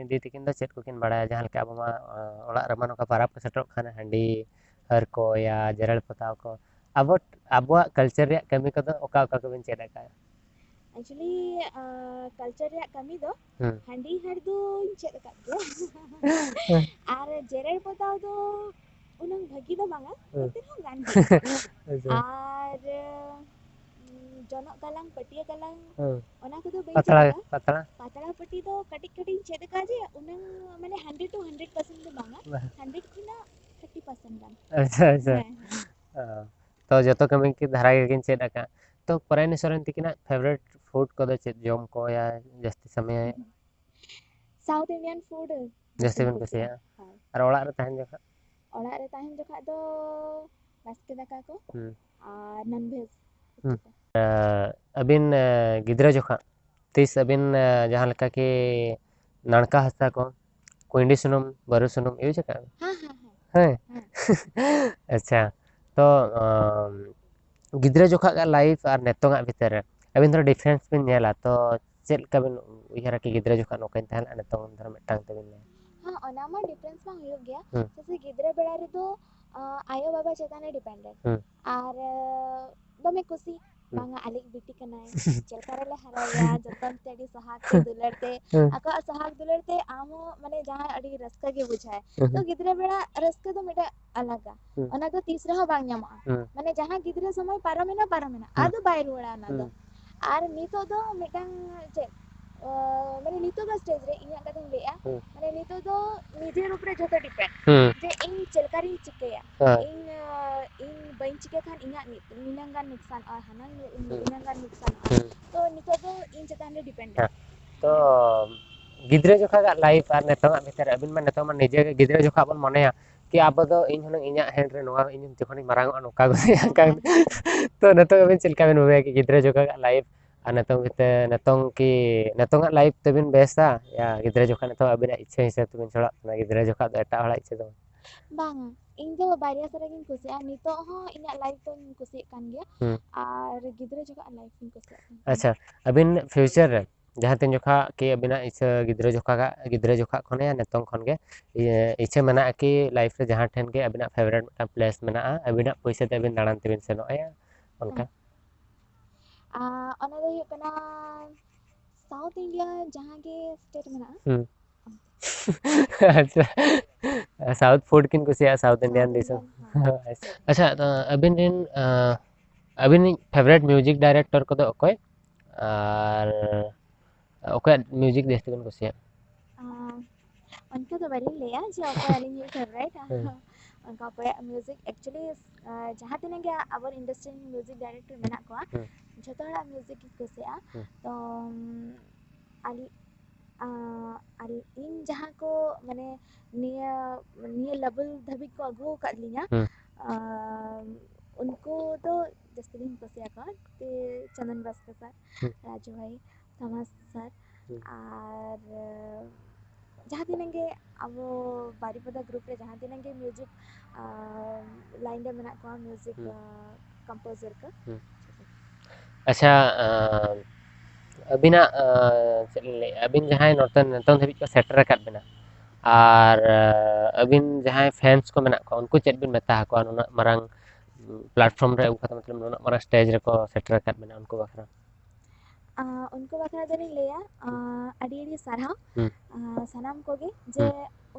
ᱫᱤ ᱛᱟᱹᱠᱤᱱ ᱫᱚ ᱪᱮᱫ ᱠᱚᱠᱤᱱ ᱵᱟᱲᱟᱭᱟ? ᱡᱟᱦᱟᱸ ᱞᱮᱠᱟ ᱟᱵᱚ ᱢᱟ, ᱚ, ᱚᱲᱟᱜ ᱨᱮᱢᱟ ᱱᱚᱝᱠᱟ ᱯᱟᱨᱟᱵᱽ ᱠᱚ ᱥᱮᱴᱮᱨᱚᱜ ᱠᱷᱟᱱ ᱦᱟᱺᱰᱤ ᱦᱟᱹᱨ ᱠᱚ ᱭᱟ ᱡᱮᱨᱮᱲ ᱯᱚᱛᱟᱣ ᱠᱚ, ᱟᱵᱚ, ᱟᱵᱚᱣᱟᱜ culture ᱨᱮᱭᱟᱜ ᱠᱟᱹᱢᱤ ᱠᱚᱫᱚ ᱚᱠᱟ ᱚᱠᱟ ᱠᱚᱵᱤᱱ ᱪᱮᱫ ᱟᱠᱟᱫᱼᱟ? Actually, ᱟᱸ, culture ᱨᱮᱭᱟᱜ ᱠᱟᱹᱢᱤ ᱫᱚ ᱦᱩᱸ᱾ ᱦᱟᱺᱰᱤ ᱦᱟᱹᱨ ᱫᱚᱧ ᱪᱮᱫ ᱟᱠᱟᱫ ᱜᱮᱭᱟ᱾ ᱦᱩᱸ᱾ ᱟᱨ ᱡᱮᱨᱮᱲ ᱯᱚᱛᱟᱣ ᱫᱚ ᱩᱱᱟᱹᱝ ᱵᱷᱟᱹᱜᱤ ᱫᱚ ᱵᱟᱝᱟ, ᱦᱩᱸ᱾ ᱮᱱᱛᱮ ᱨᱮᱦᱚᱸ ᱜᱟᱱ ᱜᱮᱭᱟ᱾ ᱟᱪᱪᱷᱟ᱾ ᱟᱨ, ᱩᱸ, ᱡᱚᱱᱚᱜ ᱜᱟᱞᱟᱝ, ᱯᱟᱹᱴᱭᱟᱹ ᱜᱟᱞᱟᱝ, ᱦᱩᱸ᱾ ᱚᱱᱟ ᱠᱚᱫᱚ ᱵᱟᱹᱧ ᱯᱟᱛᱲᱟ, ᱪᱮᱫ ᱟᱠᱟᱫᱟ᱾ ᱯᱟᱛᱲᱟ? ᱯᱟᱛᱲᱟ ᱯᱟᱹᱴᱤ ᱫᱚ ᱠᱟᱹᱴᱤᱡ ᱠᱟᱹᱴᱤᱡ ᱤᱧ ᱪᱮᱫ ᱟᱠᱟᱫᱟ ᱡᱮ ᱩᱱᱟᱹᱝ ᱢᱟᱱᱮ hundred to hundred percent ᱫᱚ ᱵᱟᱝᱟ, ᱵᱟᱝ᱾ Hundred ᱠᱷᱚᱱᱟᱜ thirty percent ᱜᱟᱱ᱾ ᱟᱪᱪᱷᱟ, ᱟᱪᱪᱷᱟ᱾ ᱦᱮᱸ, ᱦᱮᱸ᱾ ᱚ, ᱛᱚ ᱡᱚᱛᱚ ᱠᱟᱹᱢᱤ ᱜᱮ ᱫᱷᱟᱨᱟ ᱜᱮᱠᱤᱱ ᱪᱮᱫ ᱟᱠᱟᱫ᱾ ᱛᱚ ᱯᱚᱨᱟᱭᱱᱤ ᱥᱚᱨᱮᱱ ᱛᱤᱠᱤᱱᱟᱜ favourite food ᱠᱚᱫᱚ ᱪᱮᱫ? ᱡᱚᱢ ᱠᱚ ᱭᱟ ᱡᱟᱹᱥᱛᱤ ᱥᱚᱢᱚᱭ? South Indian food ᱡᱟᱹᱥᱛᱤ ᱡᱟᱹᱥᱛᱤᱧ ᱵᱮᱱ ᱠᱩᱥᱤᱭᱟᱜᱼᱟ᱾ ᱠᱩᱥᱤᱭᱟᱜᱼᱟ? ᱦᱳᱭ᱾ ᱟᱨ ᱚᱲᱟᱜ ᱨᱮ ᱛᱟᱦᱮᱱ ᱡᱚᱠᱷᱚᱱ? ᱚᱲᱟᱜ ᱨᱮ ᱛᱟᱦᱮᱱ ᱡᱚᱠᱷᱟᱡ ᱫᱚ ᱵᱟᱥᱠᱮ ᱫᱟᱠᱟ ᱠᱚ ᱦᱩᱸ᱾ ᱟᱨ non veg ᱦᱩᱸ᱾ ᱩᱛᱩ ᱠᱚ᱾ ᱮ, ᱟᱹᱵᱤᱱ, ᱮ, ᱜᱤᱫᱽᱨᱟᱹ ᱡᱚᱠᱷᱚᱱ ᱛᱤᱥ ᱟᱹᱵᱤᱱ, ᱮ, ᱡᱟᱦᱟᱸ ᱞᱮᱠᱟ ᱠᱤ ᱱᱟᱲᱠᱟ ᱦᱟᱥᱟ ᱠᱚ, ᱠᱩᱸᱭᱰᱤ ᱥᱩᱱᱩᱢ, ᱵᱟᱹᱨᱩ ᱥᱩᱱᱩᱢ use ᱟᱠᱟᱫ ᱵᱤᱱ? ᱦᱮᱸ, ᱦᱮᱸ, ᱦᱮᱸ᱾ ᱦᱮᱸ? ᱦᱮᱸ᱾ ᱟᱪᱪᱷᱟ᱾ ᱛᱚ, ᱟᱢ, ᱜᱤᱫᱽᱨᱟᱹ ᱡᱚᱠᱷᱟᱜ ᱜᱟ life ᱟᱨ ᱱᱤᱛᱚᱝᱟᱜ ᱵᱷᱤᱛᱟᱹᱨ ᱨᱮ ᱟᱹᱵᱤᱱ ᱫᱷᱚᱨᱚ difference ᱵᱤᱱ ᱧᱮᱞᱟ, ᱛᱚ ᱪᱮᱫ ᱞᱮᱠᱟ ᱵᱤᱱ ᱩᱭᱦᱟᱹᱨᱟ ᱠᱤ ᱜᱤᱫᱽᱨᱟᱹ ᱡᱚᱠᱷᱟᱜ ᱱᱚᱝᱠᱟᱧ ᱛᱟᱦᱮᱸ ᱞᱮᱱᱟ, ᱱᱤᱛᱚᱝ ᱫᱷᱚᱨᱚ ᱢᱤᱫᱴᱟᱝ ᱛᱮᱵᱤᱱ ᱞᱟᱹᱭᱟ? ᱦᱮᱸ, ᱚᱱᱟ ᱢᱟ difference ᱢᱟ ᱦᱩᱭᱩᱜ ᱜᱮᱭᱟ᱾ ᱦᱩᱸ᱾ ᱪᱮᱫᱟᱜ ᱥᱮ ᱜᱤᱫᱽᱨᱟᱹ ᱵᱮᱲᱟ ᱨᱮᱫᱚ, ᱟ, ᱟᱭᱳ ᱵᱟᱵᱟ ᱪᱮᱛᱟᱱ ᱨᱮ dependent᱾ ᱦᱩᱸ᱾ ᱟᱨ, ᱟ, ᱫᱚᱢᱮ ᱠᱩᱥᱤ, ᱦᱩᱸ᱾ ᱵᱟᱝᱟ ᱟᱞᱮᱭᱤᱡ ᱵᱤᱴᱤ ᱠᱟᱱᱟᱭ, ᱪᱮᱫ ᱞᱮᱠᱟ ᱨᱮᱞᱮ ᱦᱟᱨᱟᱭᱮᱭᱟ, ᱡᱚᱛᱚᱱ ᱛᱮ ᱟᱹᱰᱤ ᱥᱟᱦᱟᱜ ᱛᱮ ᱫᱩᱞᱟᱹᱲ ᱛᱮ, ᱦᱩᱸ᱾ ᱟᱠᱚᱣᱟᱜ ᱥᱟᱦᱟᱜ ᱫᱩᱞᱟᱹᱲ ᱛᱮ ᱟᱢ ᱦᱚᱸ ᱢᱟᱱᱮ ᱡᱟᱦᱟᱸᱭ ᱟᱹᱰᱤ ᱨᱟᱹᱥᱠᱟᱹ ᱜᱮ ᱵᱩᱡᱷᱟᱹᱣᱟᱭ᱾ ᱦᱩᱸ᱾ ᱛᱚ ᱜᱤᱫᱽᱨᱟᱹ ᱵᱮᱲᱟ ᱨᱟᱹᱥᱠᱟᱹ ᱫᱚ ᱢᱤᱫᱴᱮᱡ ᱟᱞᱟᱫᱟ᱾ ᱦᱩᱸ᱾ ᱚᱱᱟ ᱫᱚ ᱛᱤᱥ ᱨᱮᱦᱚᱸ ᱵᱟᱝ ᱧᱟᱢᱚᱜᱼᱟ᱾ ᱦᱩᱸ᱾ ᱢᱟᱱᱮ ᱡᱟᱦᱟᱸ ᱜᱤᱫᱽᱨᱟᱹ ᱥᱚᱢᱚᱭ ᱯᱟᱨᱚᱢᱮᱱᱟ, ᱯᱟᱨᱚᱢᱮᱱᱟ, ᱦᱩᱸ᱾ ᱟᱫᱚ ᱵᱟᱭ ᱨᱩᱣᱟᱹᱲᱟ ᱚᱱᱟ ᱫᱚ᱾ ᱦᱩᱸ᱾ ᱟᱨ ᱱᱤᱛᱚᱜ ᱫᱚ ᱢᱤᱫᱴᱟᱝ ᱪᱮᱫ, ᱚ, ᱢᱟᱱᱮ ᱱᱤᱛᱚᱜ ᱫᱚ stage ᱨᱮ ᱤᱧᱟᱹᱜ ᱠᱟᱛᱷᱟᱧ ᱞᱟᱹᱭᱮᱜᱼᱟ, ᱦᱩᱸ᱾ ᱢᱟᱱᱮ ᱱᱤᱛᱚᱜ ᱫᱚ ᱱᱤᱡᱮᱨ ᱩᱯᱨᱮ ᱡᱷᱚᱛᱚ depend᱾ ᱦᱩᱸ᱾ ᱡᱮ ᱤᱧ ᱪᱮᱫ ᱞᱮᱠᱟ ᱨᱤᱧ ᱪᱤᱠᱟᱹᱭᱟ? ᱦᱮᱸ᱾ ᱤᱧ, ᱚ, ᱤᱧ ᱵᱟᱹᱧ ᱪᱤᱠᱟᱹ ᱠᱷᱟᱱ ᱤᱧᱟᱹᱜ ᱱᱤ-, ᱱᱤᱱᱟᱹᱝ ᱜᱟᱱ ᱱᱩᱠᱥᱟᱱᱚᱜᱼᱟ, ᱦᱟᱱᱟᱝ ᱱᱩ-, ᱦᱩᱸ᱾ ᱱᱤᱱᱟᱹᱝ ᱜᱟᱱ ᱱᱩᱠᱥᱟᱱᱚᱜᱼᱟ᱾ ᱦᱩᱸ᱾ ᱛᱚ ᱱᱤᱛᱚᱜ ᱫᱚ ᱤᱧ ᱪᱮᱛᱟᱱ ᱨᱮ depend᱾ ᱦᱮᱸ᱾ ᱛᱚ ᱜᱤᱫᱽᱨᱟᱹ ᱡᱚᱠᱷᱟᱜᱟᱜ life ᱟᱨ ᱱᱤᱛᱚᱜᱟᱜ ᱵᱷᱤᱛᱟᱹᱨ ᱨᱮ ᱟᱹᱵᱤᱱ ᱢᱟ ᱱᱤᱛᱚᱜ ᱢᱟ ᱱᱤᱡᱮ ᱜᱮ ᱜᱤᱫᱽᱨᱟᱹ ᱡᱚᱠᱷᱟᱜ ᱵᱚᱱ ᱢᱚᱱᱮᱭᱟ ᱠᱤ ᱟᱵᱚ ᱫᱚ ᱤᱧ ᱦᱩᱱᱟᱹᱝ ᱤᱧᱟᱹᱜ hand ᱨᱮ ᱱᱚᱣᱟ ᱤᱧ ᱡᱚᱠᱷᱚᱱᱤᱧ ᱢᱟᱨᱟᱝᱚᱜᱼᱟ ᱱᱚᱝᱠᱟ ᱜᱚᱫᱚᱜᱼᱟ᱾ ᱛᱚ ᱱᱤᱛᱚᱜ ᱟᱹᱵᱤᱱ ᱪᱮᱫ ᱞᱮᱠᱟ ᱵᱤᱱ ᱵᱷᱟᱵᱤᱭᱟ ᱠᱤ ᱜᱤᱫᱽᱨᱟᱹ ᱡᱚᱠᱷᱟᱜᱟᱜ life ᱟᱨ ᱱᱤᱛᱚᱝ ᱵᱷᱤᱛᱟᱹᱨ, ᱱᱤᱛᱚᱝ ᱠᱤ ᱱᱤᱛᱚᱝᱟᱜ life ᱛᱟᱹᱵᱤᱱ ᱵᱮᱥᱟ ᱭᱟ ᱜᱤᱫᱽᱨᱟᱹ ᱡᱚᱠᱷᱟᱜ ᱱᱤᱛᱚᱜ ᱟᱹᱵᱤᱱᱟᱜ ᱤᱪᱪᱷᱟᱹ ᱦᱤᱥᱟᱹᱵ ᱛᱮᱵᱤᱱ ᱪᱷᱚᱲᱟᱜ ᱠᱟᱱᱟ, ᱜᱤᱫᱽᱨᱟᱹ ᱡᱚᱠᱷᱟᱜ ᱫᱚ ᱮᱴᱟᱜ ᱦᱚᱲᱟᱜ ᱤᱪᱪᱷᱟᱹ ᱫᱚ? ᱵᱟᱝ, ᱤᱧ ᱫᱚ ᱵᱟᱨᱭᱟ ᱥᱮᱨᱮᱧ ᱤᱧ ᱠᱩᱥᱤᱭᱟᱜᱼᱟ᱾ ᱱᱤᱛᱚᱜ ᱦᱚᱸ ᱤᱧᱟᱹᱜ ᱞᱟᱭᱤᱯᱷ ᱫᱚᱧ ᱠᱩᱥᱤᱭᱟᱜ ᱠᱟᱱ ᱜᱮᱭᱟ᱾ ᱦᱩᱸ᱾ ᱟᱨ ᱜᱤᱫᱽᱨᱟᱹ ᱡᱚᱠᱷᱚᱱ ᱞᱟᱭᱤᱯᱷ ᱤᱧ ᱠᱩᱥᱤᱭᱟᱜ ᱠᱟᱱ ᱛᱟᱦᱮᱸᱫ᱾ ᱟᱪᱪᱷᱟ, ᱟᱹᱵᱤᱱ ᱯᱷᱤᱭᱩᱪᱟᱨ ᱨᱮ ᱡᱟᱦᱟᱸ ᱛᱤᱱ ᱡᱚᱠᱷᱟ ᱠᱤ ᱟᱹᱵᱤᱱᱟᱜ ᱤᱪᱪᱷᱟᱹ ᱜᱤᱫᱽᱨᱟᱹ ᱡᱚᱠᱷᱟ, ᱜᱤᱫᱽᱨᱟᱹ ᱡᱚᱠᱷᱟ ᱠᱷᱚᱱ ᱭᱟ ᱱᱤᱛᱚᱝ ᱠᱷᱚᱱ ᱜᱮ ᱤᱭᱟᱹ, ᱤᱪᱪᱷᱟᱹ ᱢᱮᱱᱟᱜᱼᱟ ᱠᱤ ᱞᱟᱭᱤᱯᱷ ᱨᱮ ᱡᱟᱦᱟᱸ ᱴᱷᱮᱱ ᱜᱮ ᱟᱹᱵᱤᱱᱟᱜ ᱯᱷᱮᱵᱟᱨᱮᱴ ᱢᱤᱫᱴᱟᱝ ᱯᱞᱮᱥ ᱢᱮᱱᱟᱜᱼᱟ, ᱟᱹᱵᱤᱱᱟᱜ ᱯᱩᱭᱥᱟᱹ ᱛᱮ ᱟᱹᱵᱤᱱ ᱫᱟᱬᱟᱱ ᱛᱮᱵᱤᱱ ᱥᱮᱱᱚᱜᱼᱟ, ᱚᱱᱠᱟ? ᱟᱨ ᱚᱱᱟ ᱫᱚ ᱦᱩᱭᱩᱜ ᱠᱟᱱᱟ ᱥᱟᱣᱩᱛᱷ ᱤᱱᱰᱤᱭᱟ ᱡᱟᱦᱟᱸ ᱜᱮ ᱥᱴᱮᱴ ᱢᱮᱱᱟᱜᱼᱟ᱾ ᱦᱩᱸ᱾ ᱟᱪᱪᱷᱟ, ᱥᱟᱣᱩᱛᱷ ᱯᱷᱩᱰ ᱠᱤᱱ ᱠᱩᱥᱤᱭᱟᱜᱼᱟ, south Indian south dish. Indian, ᱦᱮᱸ᱾ ᱟᱪᱪᱷᱟ, ᱛᱚ ᱟᱹᱵᱤᱱ ᱨᱮᱱ, ᱟᱸ, ᱟᱹᱵᱤᱱᱤᱡ ᱯᱷᱮᱵᱟᱨᱮᱴ ᱢᱤᱣᱡᱤᱠ ᱰᱟᱭᱨᱮᱠᱴᱚᱨ ᱠᱚᱫᱚ ᱚᱠᱚᱭ? ᱟᱨ ᱚᱠᱚᱭᱟᱜ ᱢᱤᱣᱡᱤᱠ ᱡᱟᱹᱥᱛᱤ ᱵᱤᱱ ᱠᱩᱥᱤᱭᱟᱜᱼᱟ? ᱟᱸ, ᱚᱱᱠᱟ ᱫᱚ ᱵᱟᱹᱞᱤᱧ ᱞᱟᱹᱭᱟ ᱡᱮ ᱚᱠᱚᱭ ᱟᱹᱞᱤᱧᱤᱡ ᱯᱷᱮᱵᱟᱨᱮᱴ᱾ ᱦᱮᱸ᱾ ᱚᱱᱠᱟ ᱚᱠᱚᱭᱟᱜ ᱢᱤᱣᱡᱤᱠ, actually, ᱟᱸ, ᱡᱟᱦᱟᱸ ᱛᱤᱱᱟᱹᱜ ᱜᱮ ᱟᱵᱚ ᱤᱱᱰᱟᱥᱴᱨᱤ ᱨᱮᱱ ᱢᱤᱣᱡᱤᱠ ᱰᱟᱭᱨᱮᱠᱴᱚᱨ ᱢᱮᱱᱟᱜ ᱠᱚᱣᱟ, ᱦᱮᱸ᱾ ᱡᱷᱚᱛᱚ ᱦᱚᱲᱟᱜ ᱢᱤᱣᱡᱤᱠ ᱜᱤᱧ ᱠᱩᱥᱤᱭᱟᱜᱼᱟ᱾ ᱦᱮᱸ᱾ ᱛᱚ, ᱩᱢ, ᱟᱞ-, ᱟᱸ, ᱟᱞ-, ᱤᱧ ᱡᱟᱦᱟᱸ ᱠᱚ, ᱢᱟᱱᱮ, ᱱᱤᱭᱟᱹ, ᱱᱤᱭᱟᱹ ᱞᱮᱵᱮᱞ ᱫᱷᱟᱹᱵᱤᱡ ᱠᱚ ᱟᱹᱜᱩ ᱟᱠᱟᱫ ᱞᱤᱧᱟ, ᱦᱮᱸ᱾ ᱟᱸ, ᱩᱱᱠᱩ ᱫᱚ ᱡᱟᱹᱥᱛᱤ ᱞᱤᱧ ᱠᱩᱥᱤᱭᱟᱠᱚᱣᱟ, ᱛᱮ ᱪᱚᱱᱫᱚᱱ ᱵᱟᱥᱠᱮ ᱥᱟᱨ, ᱦᱮᱸ᱾ ᱨᱟᱡᱩ ᱵᱷᱟᱭ, ᱛᱷᱚᱢᱟᱥ ᱥᱟᱨ, ᱦᱮᱸ᱾ ᱟᱨ, ᱟᱸ, ᱡᱟᱦᱟᱸ ᱛᱤᱱᱟᱹᱜ ᱜᱮ ᱟᱵᱚ ᱵᱟᱨᱤᱯᱟᱫᱟ ᱜᱨᱩᱯ ᱨᱮ ᱡᱟᱦᱟᱸ ᱛᱤᱱᱟᱹᱜ ᱜᱮ ᱢᱤᱣᱡᱤᱠ, ᱟᱸ, ᱞᱟᱭᱤᱱ ᱨᱮ ᱢᱮᱱᱟᱜ ᱠᱚᱣᱟ, ᱢᱤᱣᱡᱤᱠ, ᱦᱮᱸ᱾ ᱟᱸ, ᱠᱚᱢᱯᱳᱡᱟᱨ ᱠᱚ᱾ ᱦᱮᱸ᱾ ᱟᱪᱪᱷᱟ, ᱟᱸ, ᱟᱹᱵᱤᱱᱟᱜ, ᱟᱸ, ᱪᱮᱫ ᱞᱤᱧ ᱞᱟᱹᱭᱟ, ᱟᱹᱵᱤᱱ ᱡᱟᱦᱟᱸᱭ ᱱᱚᱛᱮ ᱱᱤᱛᱚᱝ ᱫᱷᱟᱹᱵᱤᱡ ᱠᱚ ᱥᱮᱴᱮᱨ ᱟᱠᱟᱫ ᱵᱤᱱᱟ, ᱟᱨ, ᱟᱸ, ᱟᱹᱵᱤᱱ ᱡᱟᱦᱟᱸᱭ ᱯᱷᱮᱱᱥ ᱠᱚ ᱢᱮᱱᱟᱜ ᱠᱚᱣᱟ, ᱩᱱᱠᱩ ᱪᱮᱫ ᱵᱤᱱ ᱢᱮᱛᱟ ᱟᱠᱚᱣᱟ ᱱᱩᱱᱟᱹᱜ ᱢᱟᱨᱟᱝ ᱯᱞᱟᱴᱯᱷᱚᱨᱢ ᱨᱮ ᱟᱹᱜᱩ ᱠᱟᱛᱮ, ᱢᱚᱛᱞᱚᱵ, ᱱᱩᱱᱟᱹᱜ ᱢᱟᱨᱟᱝ ᱥᱴᱮᱡᱽ ᱨᱮᱠᱚ ᱥᱮᱴᱮᱨ ᱟᱠᱟᱫ ᱵᱤᱱᱟ, ᱩᱱᱠᱩ ᱵᱟᱠᱷᱨᱟ? ᱟᱸ, ᱩᱱᱠᱩ ᱵᱟᱠᱷᱨᱟ ᱫᱚᱞᱤᱧ ᱞᱟᱹᱭᱟ, ᱟᱸ, ᱟᱹᱰᱤ ᱟᱹᱰᱤ ᱥᱟᱨᱦᱟᱣ, ᱦᱩᱸ᱾ ᱟᱸ, ᱥᱟᱱᱟᱢ ᱠᱚᱜᱮ ᱡᱮ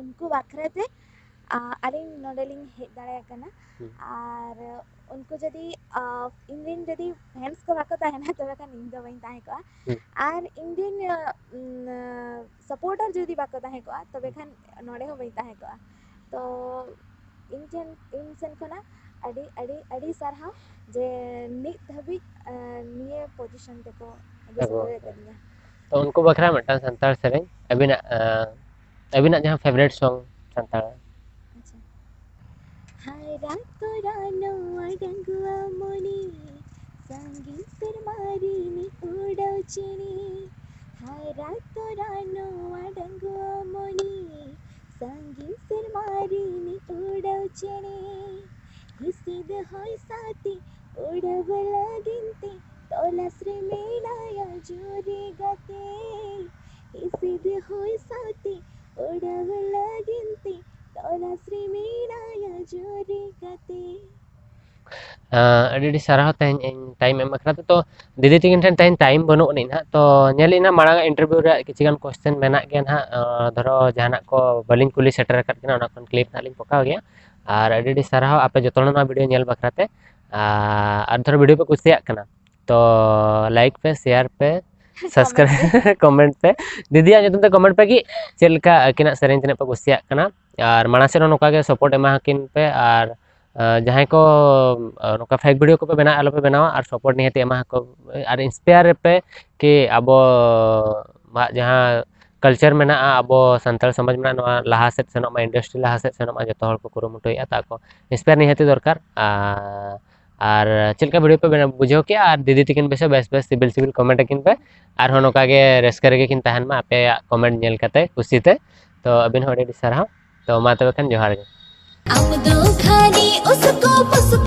ᱩᱱᱠᱩ ᱵᱟᱠᱷᱨᱟ ᱛᱮ, ᱟᱸ, ᱟᱹᱞᱤᱧ ᱱᱚᱰᱮ ᱞᱤᱧ ᱦᱮᱡ ᱫᱟᱲᱮ ᱟᱠᱟᱱᱟ᱾ ᱦᱩᱸ᱾ ᱟᱨ ᱩᱱᱠᱩ ᱡᱩᱫᱤ, ᱟᱸ, ᱤᱧ ᱨᱮᱱ ᱡᱩᱫᱤ ᱯᱷᱮᱱᱥ ᱠᱚ ᱵᱟᱠᱚ ᱛᱟᱦᱮᱱᱟ, ᱛᱚᱵᱮ ᱠᱷᱟᱱ ᱤᱧ ᱫᱚ ᱵᱟᱹᱧ ᱛᱟᱦᱮᱸ ᱠᱚᱜᱼᱟ᱾ ᱦᱩᱸ᱾ ᱟᱨ ᱤᱧ ᱨᱮᱱ, ᱩᱸ, ᱥᱟᱯᱳᱨᱴᱟᱨ ᱡᱩᱫᱤ ᱵᱟᱠᱚ ᱛᱟᱦᱮᱸ ᱠᱚᱜᱼᱟ, ᱛᱚᱵᱮ ᱠᱷᱟᱱ ᱱᱚᱰᱮ ᱦᱚᱸ ᱵᱟᱹᱧ ᱛᱟᱦᱮᱸ ᱠᱚᱜᱼᱟ᱾ ᱛᱚ ᱤᱧ ᱴᱷᱮᱱ, ᱤᱧ ᱥᱮᱱ ᱠᱷᱚᱱᱟᱜ ᱟᱹᱰᱤ, ᱟᱹᱰᱤ, ᱟᱹᱰᱤ ᱥᱟᱨᱦᱟᱣ ᱡᱮ ᱱᱤᱛ ᱫᱷᱟᱹᱵᱤᱡ, ᱟᱸ, ᱱᱤᱭᱟᱹ ᱯᱚᱡᱤᱥᱚᱱ ᱛᱮᱠᱚ ᱟᱹᱜᱩ ᱟᱹᱜᱩ ᱥᱮᱴᱮᱨ ᱟᱠᱟᱫᱤᱧᱟ᱾ ᱛᱚ ᱩᱱᱠᱩ ᱵᱟᱠᱷᱨᱟ ᱢᱤᱫᱴᱟᱝ ᱥᱟᱱᱛᱟᱲ ᱥᱮᱨᱮᱧ, ᱟᱹᱵᱤᱱᱟᱜ, ᱟᱸ, ᱟᱹᱵᱤᱱᱟᱜ ᱡᱟᱦᱟᱸ ᱯᱷᱮᱵᱟᱨᱮᱴ ᱥᱚᱝ ᱥᱟᱱᱛᱟᱲ᱾ ᱟᱪᱪᱷᱟ᱾ ᱦᱟᱨᱟ ᱛᱚᱨᱟ ᱱᱚᱣᱟ ᱰᱟᱺᱜᱩᱣᱟᱹ ᱢᱚᱱᱮ, ᱥᱟᱺᱜᱤᱧ ᱥᱮᱨᱢᱟ ᱨᱤᱱᱤᱡ ᱩᱰᱟᱹᱣ ᱪᱮᱬᱮ᱾ ᱦᱟᱨᱟ ᱛᱚᱨᱟ ᱱᱚᱣᱟ ᱰᱟᱺᱜᱩᱣᱟᱹ ᱢᱚᱱᱮ, ᱥᱟᱺᱜᱤᱧ ᱥᱮᱨᱢᱟ ᱨᱤᱱᱤᱡ ᱩᱰᱟᱹᱣ ᱪᱮᱬᱮ, ᱦᱤᱥᱤᱫ ᱦᱚᱭ ᱥᱟᱶᱛᱮ ᱩᱰᱟᱹᱣ ᱞᱟᱹᱜᱤᱫ ᱛᱮ ᱛᱚᱞᱟᱥ ᱨᱮ ᱢᱮᱱᱟᱭᱟ ᱡᱩᱨᱤ ᱜᱟᱛᱮ᱾ ᱦᱤᱥᱤᱫ ᱦᱚᱭ ᱥᱟᱶᱛᱮ ᱩᱰᱟᱹᱣ ᱞᱟᱹᱜᱤᱫ ᱛᱮ ᱛᱚᱞᱟᱥ ᱨᱮ ᱢᱮᱱᱟᱭᱟ ᱡᱩᱨᱤ ᱜᱟᱛᱮ᱾ ᱟᱹᱰᱤ ᱟᱹᱰᱤ ᱥᱟᱨᱦᱟᱣ ᱛᱮᱦᱮᱧ ᱤᱧ ᱴᱟᱭᱤᱢ ᱮᱢ ᱟᱠᱟᱫᱟ᱾ ᱛᱚ ᱫᱤᱫᱤ ᱛᱟᱹᱠᱤᱱ ᱴᱷᱮᱱ ᱛᱮᱦᱮᱧ ᱴᱟᱭᱤᱢ ᱵᱟᱹᱱᱩᱜ ᱟᱹᱱᱤᱡ ᱱᱟᱦᱟᱜ, ᱛᱚ ᱧᱮᱞ ᱤᱧ ᱱᱟᱦᱟᱜ ᱢᱟᱲᱟᱝ ᱤᱱᱴᱟᱨᱵᱷᱤᱭᱩ ᱨᱮᱭᱟᱜ ᱠᱤᱪᱷᱩ ᱜᱟᱱ ᱠᱚᱥᱪᱮᱱ ᱢᱮᱱᱟᱜ ᱜᱮᱭᱟ ᱱᱟᱦᱟᱜ᱾ ᱫᱷᱚᱨᱚ ᱡᱟᱦᱟᱱᱟᱜ ᱠᱚ ᱵᱟᱹᱞᱤᱧ ᱠᱩᱞᱤ ᱥᱮᱴᱮᱨ ᱟᱠᱟᱫ ᱠᱤᱱᱟ, ᱚᱱᱟ ᱠᱷᱚᱱ ᱠᱞᱤᱯ ᱱᱟᱦᱟᱜ ᱞᱤᱧ ᱯᱚᱠᱟᱣ ᱜᱮᱭᱟ᱾ ᱟᱨ ᱟᱹᱰᱤ ᱟᱹᱰᱤ ᱥᱟᱨᱦᱟᱣ ᱟᱯᱮ ᱡᱚᱛᱚ ᱦᱚᱲ ᱱᱚᱣᱟ ᱵᱷᱤᱰᱤᱭᱳ ᱧᱮᱞ ᱵᱟᱠᱷᱨᱟ ᱛᱮ᱾ ᱟᱨ ᱫᱷᱚᱨᱚ ᱵᱷᱤᱰᱤᱭᱳ ᱯᱮ ᱠᱩᱥᱤᱭᱟᱜ ᱠᱟᱱᱟ, ᱛᱚ ᱞᱟᱭᱤᱠ ᱯᱮ, ᱥᱮᱭᱟᱨ ᱯᱮ, ᱥᱟᱵᱥᱠᱨᱟᱭᱤᱵᱽ, ᱠᱚᱢᱮᱱᱴ ᱯᱮ᱾ ᱫᱤᱫᱤᱭᱟᱜ ᱧᱩᱛᱩᱢ ᱛᱮ ᱠᱚᱢᱮᱱᱴ ᱯᱮ ᱠᱤ ᱪᱮᱫ ᱞᱮᱠᱟ ᱟᱹᱠᱤᱱᱟᱜ ᱥᱮᱨᱮᱧ ᱛᱤᱱᱟᱹᱜ ᱯᱮ ᱠᱩᱥᱤᱭᱟᱜ ᱠᱟᱱᱟ᱾ ᱟᱨ ᱢᱟᱲᱟᱝ ᱥᱮᱫ ᱦᱚᱸ ᱱᱚᱝᱠᱟ ᱜᱮ ᱥᱟᱯᱳᱨᱴ ᱮᱢᱟ ᱠᱤᱱ ᱯᱮ᱾ ᱟᱨ ᱡᱟᱦᱟᱸᱭ ᱠᱚ ᱱᱚᱝᱠᱟ ᱯᱷᱮᱠ ᱵᱷᱤᱰᱤᱭᱳ ᱠᱚᱯᱮ ᱵᱮᱱᱟᱣᱟ, ᱟᱞᱚᱯᱮ ᱵᱮᱱᱟᱣᱟ, ᱟᱨ ᱥᱟᱯᱳᱨᱴ ᱱᱤᱦᱟᱹᱛ ᱮᱢᱟ ᱠᱚ, ᱟᱨ ᱤᱱᱥᱯᱟᱭᱟᱨ ᱯᱮ ᱠᱤ ᱟᱵᱚᱣᱟᱜ ᱡᱟᱦᱟᱸ ᱠᱟᱞᱪᱟᱨ ᱢᱮᱱᱟᱜᱼᱟ, ᱟᱵᱚ ᱥᱟᱱᱛᱟᱲ ᱥᱚᱢᱟᱡᱽ ᱢᱮᱱᱟᱜᱼᱟ, ᱱᱚᱣᱟ ᱞᱟᱦᱟ ᱥᱮᱫ ᱥᱮᱱᱚᱜ ᱢᱟ, ᱤᱱᱰᱟᱥᱴᱨᱤ ᱞᱟᱦᱟ ᱥᱮᱫ ᱥᱮᱱᱚᱜ ᱢᱟ, ᱡᱚᱛᱚ ᱦᱚᱲ ᱠᱚ ᱠᱩᱨᱩᱢᱩᱴᱩᱭᱮᱫᱼᱟ, ᱛᱟᱠᱚ ᱤᱱᱥᱯᱟᱭᱟᱨ ᱱᱤᱦᱟᱹᱛ ᱫᱚᱨᱠᱟᱨ᱾ ᱟᱨ ᱟᱨ ᱪᱮᱫ ᱞᱮᱠᱟ ᱵᱷᱤᱰᱤᱭᱳ ᱯᱮ ᱵᱮᱱᱟᱣ ᱵᱩᱡᱷᱟᱹᱣ ᱠᱮᱜᱼᱟ, ᱟᱨ ᱫᱤᱫᱤ ᱛᱟᱹᱠᱤᱱ ᱵᱮᱥ ᱵᱮᱥ ᱵᱮᱥ ᱥᱤᱵᱤᱞ ᱥᱤᱵᱤᱞ ᱠᱚᱢᱮᱱᱴ ᱟᱹᱠᱤᱱ ᱯᱮ᱾ ᱟᱨᱦᱚᱸ ᱱᱚᱝᱠᱟ ᱜᱮ ᱨᱟᱹᱥᱠᱟᱹ ᱨᱮᱜᱮ ᱠᱤᱱ ᱛᱟᱦᱮᱱ ᱢᱟ ᱟᱯᱮᱭᱟᱜ ᱠᱚᱢᱮᱱᱴ ᱧᱮᱞ ᱠᱟᱛᱮ ᱠᱩᱥᱤ ᱛᱮ᱾ ᱛᱚ ᱟᱹᱵᱤᱱ ᱦᱚᱸ ᱟᱹᱰᱤ ᱟᱹᱰᱤ ᱥᱟᱨᱦᱟᱣ᱾ ᱛᱚ ᱢᱟ ᱛᱚᱵᱮ ᱠᱷᱟᱱ ᱡᱚᱦᱟᱨ ᱜᱮ᱾ ᱟᱢ ᱫᱚ ᱠᱷᱟᱹᱞᱤ ᱩᱥᱠᱩᱯ ᱩᱥᱠᱩᱯ